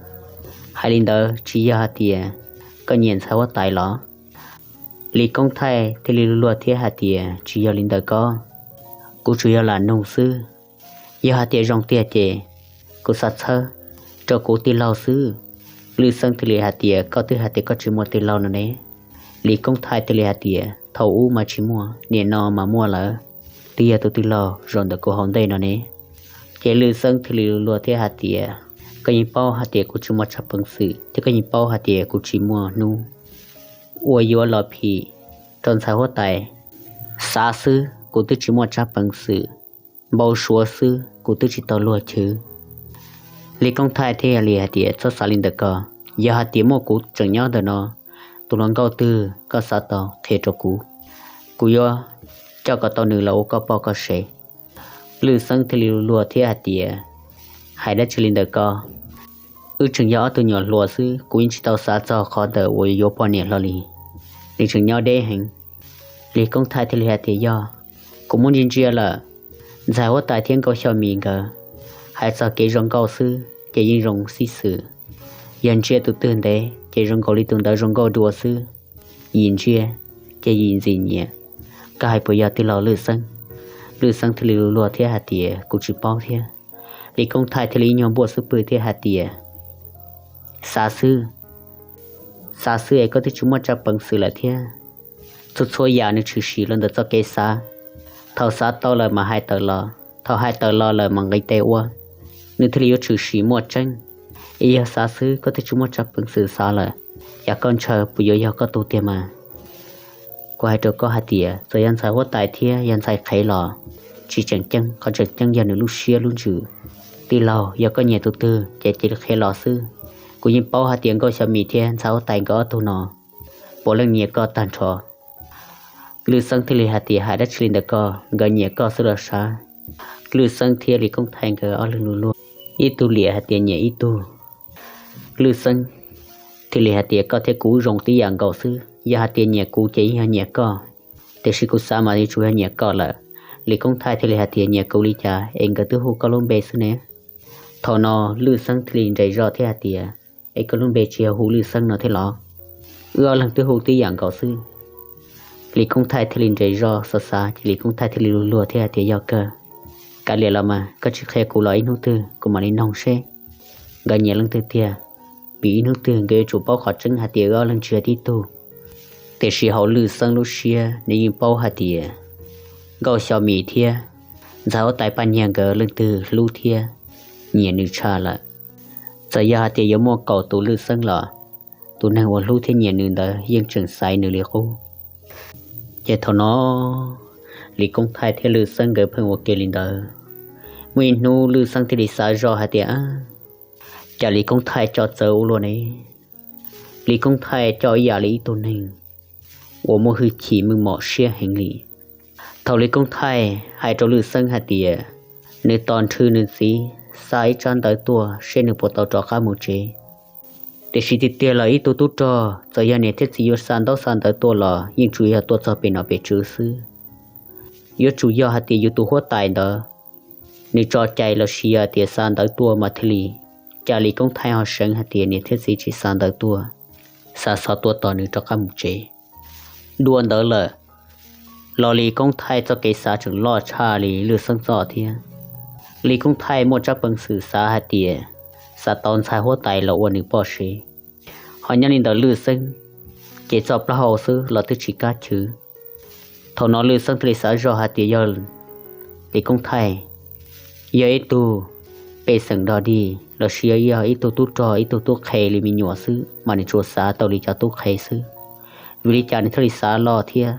Hais li ntawd tsis yog hais tias koj nyiam ntxhais huab tais los? Lis Koob Thaij thiaj li luag luag thiab hais tias, tsis yog li ntawd koj, kuv tsuas yog lam nug xwb. Yog hais tias zoo tiag ces kuv xav txhawb rau kuv tij laug xwb. Lwj Xeeb thiaj li hais tias, koj twb hais tias koj tsis muaj tij laug no ne. Lis Koob Thaij thiaj li hais tias, thaum ub mas tsis muaj, nim no mas muaj lawm, twb yog tus tij laug zaum ntawm kuv hauv ntej no ne. Ces Lwj Xeeb thiaj li luag luag thiab hais tias, koj yeej paub hais tias kuv tsis muaj tsab peev xwm thiab koj yeej paub hais tias kuv tsis muaj hnub uas yuav los phim rau ntxhais huab tais. Xav xwb kuv twb tsis muaj tsab peev xwm, npau suav xwb kuv twb tsis tau luag chwv. Lis Koob Thaij thiaj li hais tias, txhob xav li ntawd ko, yog hais tias muaj kuv tseem nyob ntawm no, tus hluas nkauj twg koj xav tau qhia rau kuv, kuv yuav coj kom tau nws los ua koj poj koj sev. Lwj Xeeb thiaj li luag luag thiab hais tias, hais dab tsi li ntawd ko, wb tseem yog ob tug nyuam hluas xwb, kuv yeej tsis tau xav txog qhov ntawm uas yuav poj niam hlo li. Nws tseem nyob deb heev. Lis Koob Thaij thiaj li hais tias, yog, kuv muab ntsia ntsia lawm, ntxhais huab tais thiab Nkauj Xyooj Mis nkawd hais txog kev zoo nkauj xwb ces yeej zoo xib xwm. Yog ntsia tus twg ntev ces zoo nkaus li tus ntawd zoo nkauj dua xwb, yim ntsia ces yim ntxim nyiam. Koj hais puas yog tij laug Lwj Xeeb? Lwj Xeeb thiaj li luag luag thiab hais tias, kuv tsis paub thiab. Lis Koob Thaij thiaj li ib nyuag npuaj xub pwg thiab hais tias, Xav xwb, xav xwb es koj twb tsis muaj tsab peev xwm lawm thiab. Txhua txhua yam nws tshwm sim los ntawm txoj kev xav. Thaum xav tau lawm mas hais tawm los, thaum hais tawm los lawm mas nqis tes ua, nws thiaj li yuav tshwm sim muaj tseeb. Es yog xav xwb koj twb tsis muaj tsab peev xwm xav lawm, cas koj ntshaw puas yuav yog koj tug tiag mas? Kuv hais rau koj hais tias txawm yog ntxhais huab tais thiab yog ntxhais qhev los tsis tseem ceeb, qhov tseem ceeb yog nws lub siab lub ntsws. Tij laug, yog koj nyiam tus twg ces cia li qhia los xwb. Kuv yeej paub hais tias Nkauj Xyooj Mim thiab ntxhais huab tais nkawd ob tug no puav leej nyiam koj tag nrho. Lwj Xeeb thiaj li hais tias, hais dab tsi li ntawd ko, nkawd nyiam koj xwb los sav. Lwj Xeeb thiab Lis Koob Thaij nkawd ob leeg luag luag, ib tug liam hais tias nyiam ib tug. Lwj Xeeb thiaj li hais tias, koj thiab kuv zoo tib yam nkaus xwb, yog hais tias nyiam kuv ces yeej yog nyiam koj, tiam sis kuv xav mas yuav tsum yog nyiam koj lawm. Lis Koob Thaij thiaj li hais tias, nyiam kuv li cas es nkawd twb hu koj lub npe xwb ne. Thaum no Lwj Xeeb thiaj li nres zog thiab hais tias, es koj lub npe tsis yog hu Lwj Xeeb no thiab los? Wb ob leeg twb hu tib yam nkaus xwb. Lis Koob Thaij thiaj li nres zog xav xav ces Lis Koob Thaij thiaj li luag luag thiab hais tias, yog kawg, kav liam los mas, koj tsis qhia kuv los ib hnub twg kuv mam li noog seb nkawd nyiam leej twg tiag, vim ib hnub twg nkawd yuav tsum paub qhov tseeb hais tias wb ob leeg tsis yog tib tug. Tiam sis hauv Lwj Xeeb lub siab nws yeej paub hais tias Nkauj Xyooj Mim thiab ntxhais huab tais Paj Nyiag nkawd leej twg hlub thiab nyiam nws tshaj lawm. Txawm yog hais tias yuav muaj kaum tus Lwj Xeeb los tus neeg uas hlub thiab nyiam nws ntawd yeej tseem xaiv nws li qub. Ces thaum no Lis Koob Thaij thiab Lwj Xeeb nkawd pheej ua ke li ntawd. Muaj ib hnub Lwj Xeeb thiaj li xav zoj hais tias, cas Lis Koob Thaij coj txawv ua luaj ne? Lis Koob Thaij coj ib yam li ib tug neeg uas muaj hwj chim meej mom siab heev li. Thaum Lis Koob Thaij hais rau Lwj Xeeb hais tias nws tos nrhw nws txiv xa ib tsab ntawv tuaj seb nws puas tau rov qab mus tsev, tiam sis tiag tiag los ib tug tub rog txawm yog niam thiab txiv yuav xa ntaub xa ntawv tuaj los yeej tsuas yog tuaj txog pem nom pem tswv xwb. Yuav tsum yog hais tias yus tus huab tais ntawd nws tso cai los sis yog tias xa ntawv tuaj mas thiaj li, cas Lis Koob Thaij ho seev hais tias niam thiab txiv tsis xa ntawv tuaj, xa xov tuaj tos nws rov qab mus tsev. Dua ntawd lawm los Lis Koob Thaij txoj kev xav tseem loj tshaj li Lwj Xeeb txoj thiab. Lis Koob Thaij muaj tsab peev xwm xav hais tias xav tau ntxhais huab tais los ua nws poj sev. Ho nyob li ntawm Lwj Xeeb ces txoj plaub hau xwb los twb tsis kam chwv. Thaum no Lwj Xeeb thiaj li xav zoj hais tias yog Lis Koob Thaij yog ib tug pej xeem dog dig los sis yog ib tug tub rog ib tug tub qhe li me nyuam xwb mas nws tsuas xav tau li cov tub qhe xwb. Vim li cas nws thiaj li xav loj thiab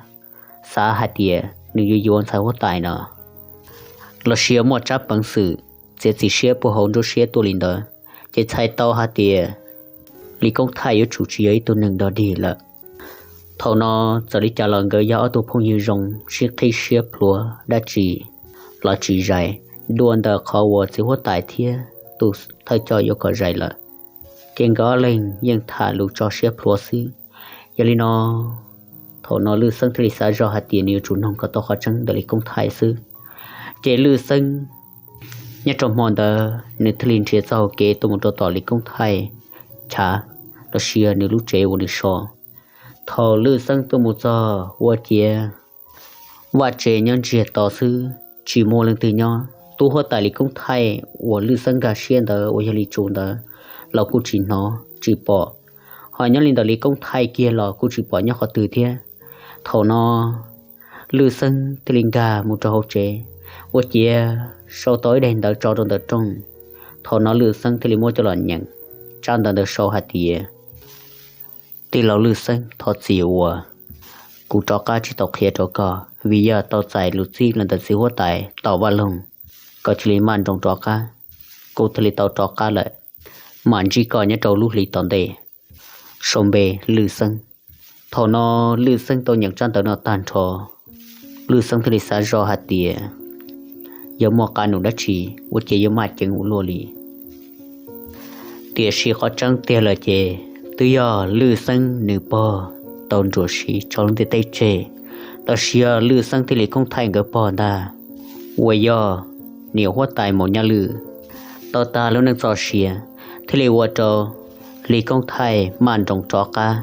xav hais tias nws yuav yuav ntxhais huab tais no los sis yog muaj tsab peev xwm txiav txim siab puag hauv nruab siab tuaj li ntawd, ces txhais tau hais tias Lis Koob Thaij yuav tsum tsis yog ib tug neeg dog dig lawm. Thaum no txawm li cas los nkawd yog ob tug phooj ywg zoo sib qhib siab plhuav dab tsi los tsis zais, dua ntawm qhov uas txiv huab tais thiab tus thawj coj yuav kom zais lawm, ces nkawd ob leeg yeej tham lus tso siab plhuav xwb. Yog li no thaum no Lwj Xeeb thiaj li xav zoj hais tias nws yuav tsum noog kom tau qhov tseeb ntawm Lis Koob Thaij xwb. Ces Lwj Xeeb nyob rau hmo ntawd nws thiaj li nrhiav txoj hau kev tuaj mus rau tom Lis Koob Thaij chav los sis nws lub tsev uas nws so. Thaum Lwj Xeeb tuaj mus txog ua ciav vaj tsev nyob ntsiag to xwb tsis muaj leej twg nyob. Tub huab tais Lis Koob Thaij uas Lwj Xeeb nkag siab ntawd uas yog Lis Tsu ntawd los kuj tsis hnov tsis pom, ho nyob li ntawm Lis Koob Thaij kiag los kuj tsis pom nyob qhov twg thiab. Thaum no Lwj Xeeb thiaj li nkag mus rau hauv tsev ua ciav sau tau ib daim ntawv tso rau ntawm rooj. Thaum no Lwj Xeeb thiaj li muab coj los nyeem tsab ntawv ntawd sau hais tias, tij laug Lwj Xeeb, thov txim uas kuv rov qab tsis tau qhia rau koj vim yog tau txais lus txib los ntawm txiv huab tais Tom Vaj Loog, koj cia li maj nroos rov qab. Kuv thiaj li tau rov qab lawm, mam ntsib koj nyob rau lub hli tom ntej. Sau npe Lwj Xeeb. Thaum no Lwj Xeeb tau nyeem tsab ntawv no tag nrho, Lwj Xeeb thiaj li xav zoj hais tias yog muaj qab num dab tsi ua ciav yuav maj ceev ua luaj li. Tiam sis qhov tseeb tiag lawm ces twb yog Lwj Xeeb nws pog tau nruam siv tso lub ntiaj teb tseg, los sis yog Lwj Xeeb thiab Lis Koob Thaij nkawd pog ntag, uas yog niam huab tais Maum Nyaj Lwj tau tag lub neej txoj sia, thiaj li ua rau Lis Koob Thaij maj nroos rov qab.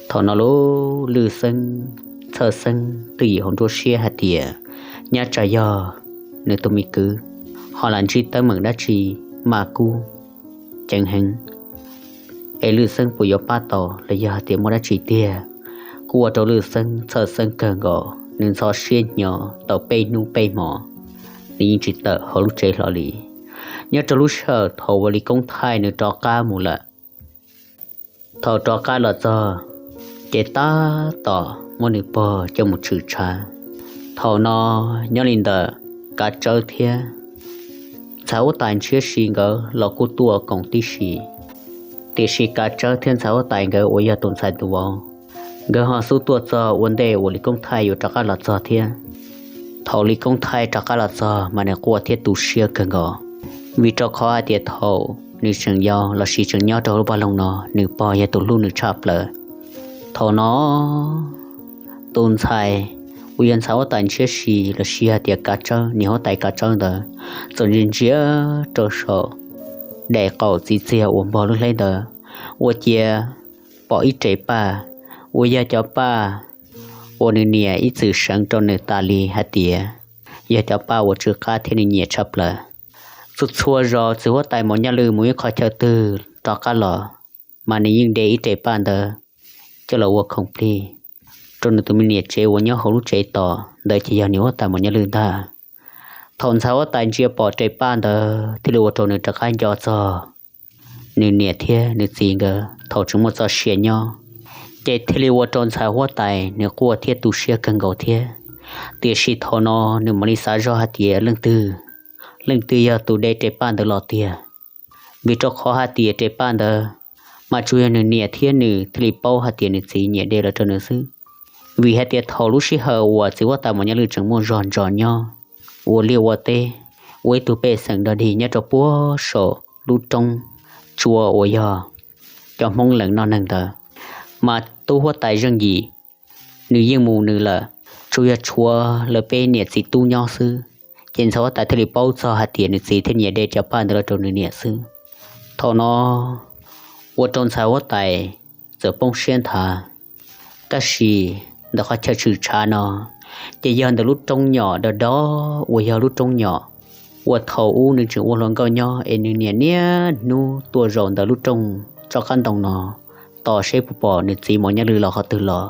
Thaum no lub Lwj Xeeb txhawj xeeb twj ywm hauv nruab siab hais tias nyaj tsam yog nws tus me kwv ho lam ntsib teeb meem dab tsi mas kub ceev heev. es Lwj Xeeb puas yuav pab tau los yog hais tias muaj dab tsi tiag. Kuj ua rau Lwj Xeeb txhawj xeeb kawg nkaus, nws ntxhov siab hnyo tau peb hnub peb hmo, nws yeej tsis tawm hauv lub tsev hlo li. Nyob rau lub sij hawm thaum uas Lis Koob Thaij nws rov qab mus lawm, thaum rov qab los txog, ces tab tom muab nws pog coj mus tshwm tshav. Thaum no nyob li ntawm Kav Tsawb thiab ntxhais huab tais Ntshiab Si nkawd los kuj tuaj koom tib si, tiam sis Kav Tsawb thiab ntxhais huab tais nkawd uas yog tus ntxhais tus vauv, nkawd ho xub tuaj txog ua ntej uas Lis Koob Thaij yuav rov qab los txog thiab. Thaum Lis Koob Thaij rov qab los txog mas nws quaj thiab tu siab kawg nkaus, vim rau qhov hais tias thaum nws tseem yau los sis tseem nyob rau hauv lub vaj loog no, nws pog yog tus hlub nws tshaj plaws. Thaum no tus ntxhais uas yog ntxhais huab tais Ntshiab Si los sis hais tias Kav Tsawb, niam huab tais Kav Tsawb ntawd, txawm ntsia ntsia rau saum daim qaum txiv txiag uas npog lub hleb ntawd, ua ciav pom ib re paj uas yog cov paj uas nws niam ib txwm seev rau nws tas li hais tias yog cov paj uas tsw qab thiab nws nyiam tshaj plaws. Txhua txhua zaus txiv huab tais Maum Nyaj Lwj mus ib qhov chaw twg rov qab los, mas nws yeej de ib re paj ntawd coj los ua khoom plig rau nws tus me niam tsev uas nyob hauv lub tsev tos ntawd ces yog niam huab tais Maum Nyaj Lwj ntag. Thaum ntxhais huab tais ntsia pom re paj ntawd thiaj li ua rau nws rov qab nco txog nws niam thiab nws txiv nkawd thaum tseem muaj txoj sia nyob, ces thiaj li ua rau ntxhais huab tais nws quaj thiab tu siab kawg nkaus thiab. Tiam sis thaum no nws mam li xav zog hais tias leej twg, leej twg yog tus de re paj ntawd los tiag, vim rau qhov hais tias re paj ntawd mas tsuas yog nws niam thiab nws thiaj li paub hais tias nws txiv nyiam de los rau nws xwb. Vim hais tias thaum lub sij hawm uas txiv huab tais Maum Nyaj Lwj tseem muaj zog ntsos nyob ua liaj ua teb, ua ib tug pej xeem dog dig nyob rau puag saum lub roob tsua uas yog cov Hmoob lees noj neeg ntawd, mas tub huab tais Zeej Yim nws yeej mus nws lawm, tsuas yog tshuav lawv peb niam txiv tub nyob xwb. Ces ntxhais huab tais thiaj li paub txog hais tias nws txiv thiaj nyiam de cov paj ntawd los rau nws niam xwb. Thaum no ua rau ntxhais huab tais txawm poob siab nthav. Tab sis ntawm qhov chaw tshwm tshav no, ces yog ntawm lub roob nyom do do uas yog lub roob nyom uas thaum ub nws tseem ua hluas nkauj nyob es nws niam niaj hnub tuaj zaum ntawm lub rooj tsob qab ntoo no tos seb puas pom nws txiv Maum Nyaj Lwj los qhov twg los.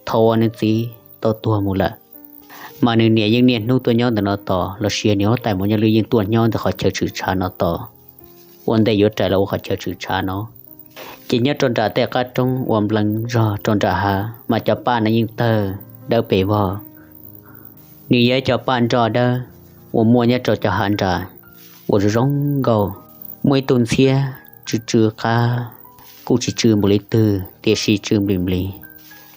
Thaum uas nws txiv tau tuag mus lawm, mas nws niam yeej niaj hnub tuaj nyob ntawm no tos los sis niam huab tais Maum Nyaj Lwj yeej tuaj nyob ntawm qhov chaw tshwm tshav no tos ua ntej yuav rais los ua qhov chaw tshwm tshav no. Ces nyob rau nram tej qab roob uas nplees zog rau nram hav mas cov paj no yeej tawg dawb pes vog. Nws yog cov paj nroj dawb uas muaj nyob rau cov hav nram uas zoo zoo nkauj. Muaj ib tug ntxhiab tsw tsw qab, kuj tsis tsw npaum li twg tiam sis tsw nplis nplis,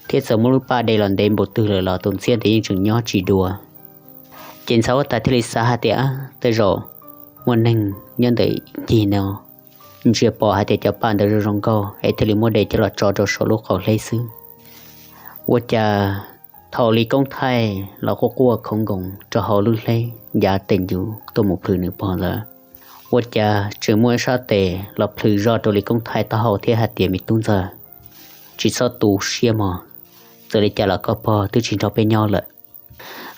thiab txawm muab lub paj de los ntev npaum twg lawm los tus ntxhiab ntawd yeej tseem nyob tsis dua. Ces ntxhais huab tais thiaj li xav hais tias tej zaum muaj neeg nyob ntawm ncig no ntsia pom hais tias cov paj ntawd zoo zoo nkauj es thiaj li muab de coj los tso rau saum lub qau hleb xwb. Ua cas thaum Lis Koob Thaij los quaj quaj khoov nkoos rau hauv lub hleb ncav tes ncuv tuaj mus plhws nws pog ntawd, ua cas tseem muaj ib sab tes los plhws zoj rau Lis Koob Thaij taub hau thiab hais tias, me tub ntxawg, tsis txhob tu siab mog, txawm li cas los koj pog twb tsis nrog peb nyob lawm.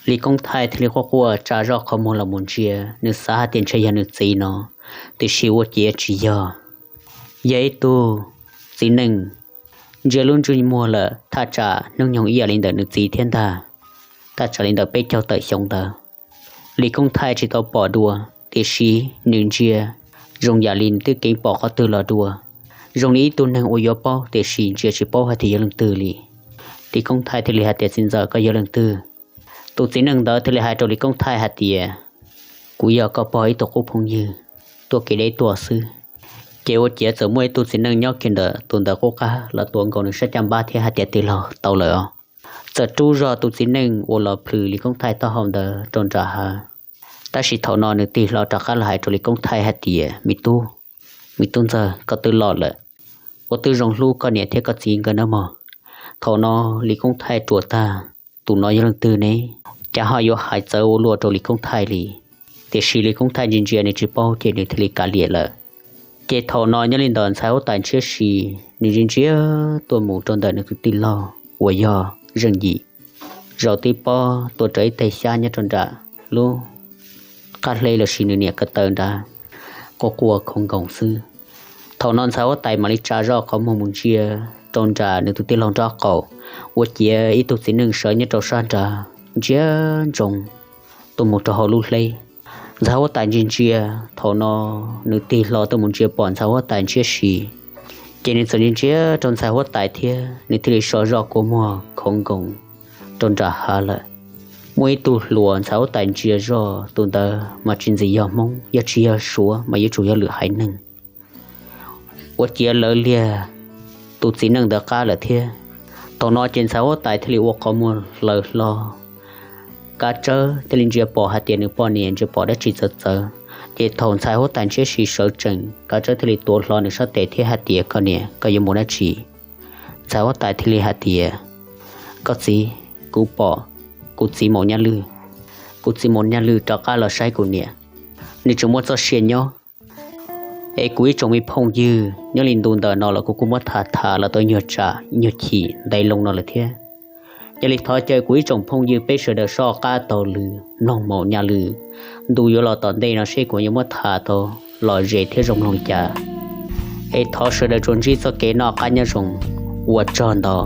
Lis Koob Thaij thiaj li quaj quaj tsa zoj qhov muag los mus ntsia, nws xav hais tias ntshe yog nws txiv no, tiam sis ua ciav tsis yog, yog ib tug txiv neej ntsia lub ntsej muag lawm thaj tsam hnub nyoog ib yam li ntawm nws txiv thiab ntag, thaj tsam li ntawm peb caug tawm xyoo ntawd. Lis Koob Thaij tsis tau pom dua, tiam sis nws ntsia zoo yam li nws twb keev pom qhov twg los dua, zoo li ib tug neeg uas yuav paub tiam sis ntsia tsis paub hais tias yog leej twg li. Lis Koob Thaij thiaj li hais tias, txiv ntxawm, koj yog leej twg? Tus txiv neej ntawd thiaj li hais rau Lis Koob Thaij hais tias, kuv yog koj pog ib tug qub phooj ywg tuaj kev deb tuaj xwb. Ces ua ciav txawm muaj ib tug txiv neej nyob kiag ntawm tus ntawd qub qab los tuav nkaus nws sab caj npab thiab hais tias, tij laug, tau lawm os. Txawm rub zog tus txiv neej uas los plhws Lis Koob Thaij taub hau ntawd rau nram hav. Tab sis thaum no nws tig hlo rov qab los hais rau Lis Koob Thaij hais tias, me tub, me tub ntxawg, koj twb los lawm, ua twb zoo hlub koj niam thiab koj txiv nkawd nawb mog. Thaum no Lis Koob Thaij ruam tag, tus no yog leej twg ne? Cas ho yuav hais txawv ua luaj rau Lis Koob Thaij li. Tiam sis Lis Koob Thaij ntsia ntsia nws tsis paub ces nws thiaj li kav liam lawm. Ces thaum no nyob li ntawd ntxhais huab tais Ntshiab Si, nws ntsia ntsia tuaj mus rau ntawm nws tus tij laug uas yog Zeej Yim, zaum tib pob tua rawv ib teg xyab nyob rau nram lub qab hleb los sis nws niam ko taw nrad, quaj quaj khoov nkoos xwb. Thaum no ntxhais huab tais mam li tsa zoj qhov muag mus ntsia rau nram nws tus tij laug nraub qaum, ua ciav ib tug txiv neej sawv nyob rau sab nrad ntsia ntsoov tuaj mus rau hauv lub hleb. Ntxhais huab tais ntsia ntsia, thaum no nws tig hlo tuaj mus ntsia pom ntxhais huab tais ntshiab si, ces nws txawm ntsia ntsia rau ntxhais huab tais thiab nws thiaj li so zoj kua muag khoov nkoos rau nram hav lawm. Muaj ib tug hluas ntxhais huab tais ntsia zoj, tus ntawd mas tsis ntxim yog Hmoob, yog tsis yog Suav mas yuav tsum yog lwm haiv neeg. Ua ciav lawv liag tus txiv neej ntawd qab lawm thiab. Thaum no ces ntxhais huab tais thiaj li ua qhov muag hlawv hlo, Kav Tsawb thiaj li ntsia pom hais tias nws poj niam ntsia pom dab tsi txawv txawv. Ces thaum ntxhais huab tais ntshiab si sawv tsees, Kav Tsawb thiaj li tuav hlo nws sab tes thiab hais tias, Koj niam, koj yuav mus dab tsi? Ntxhais huab tais thiaj li hais tias, Koj txiv, kuv pom kuv txiv Maum Nyaj Lwj, kuv txiv Maum Nyaj Lwj rov qab los saib kuv niam, nws tseem muaj txoj sia nyob. Es kuv ib tsoom me phooj ywg nyob li ntu ntawm no los kuv kuj muab tham tham los tau nyuag tsam nyuag chim ntev loo no lawm thiab. Yog li thov caw kuv ib tsoom phooj ywg peb sawv daws soj qab taug lw mloog Maum Nyaj Lwj ntu yuav los tom ntej no seb kuv yuav muab tham tau lom zem thiab zoo mloog li cas. Es thov sawv daws tsuas ntsib txoj kev noj qab nyob zoo, ua tsaug ntau.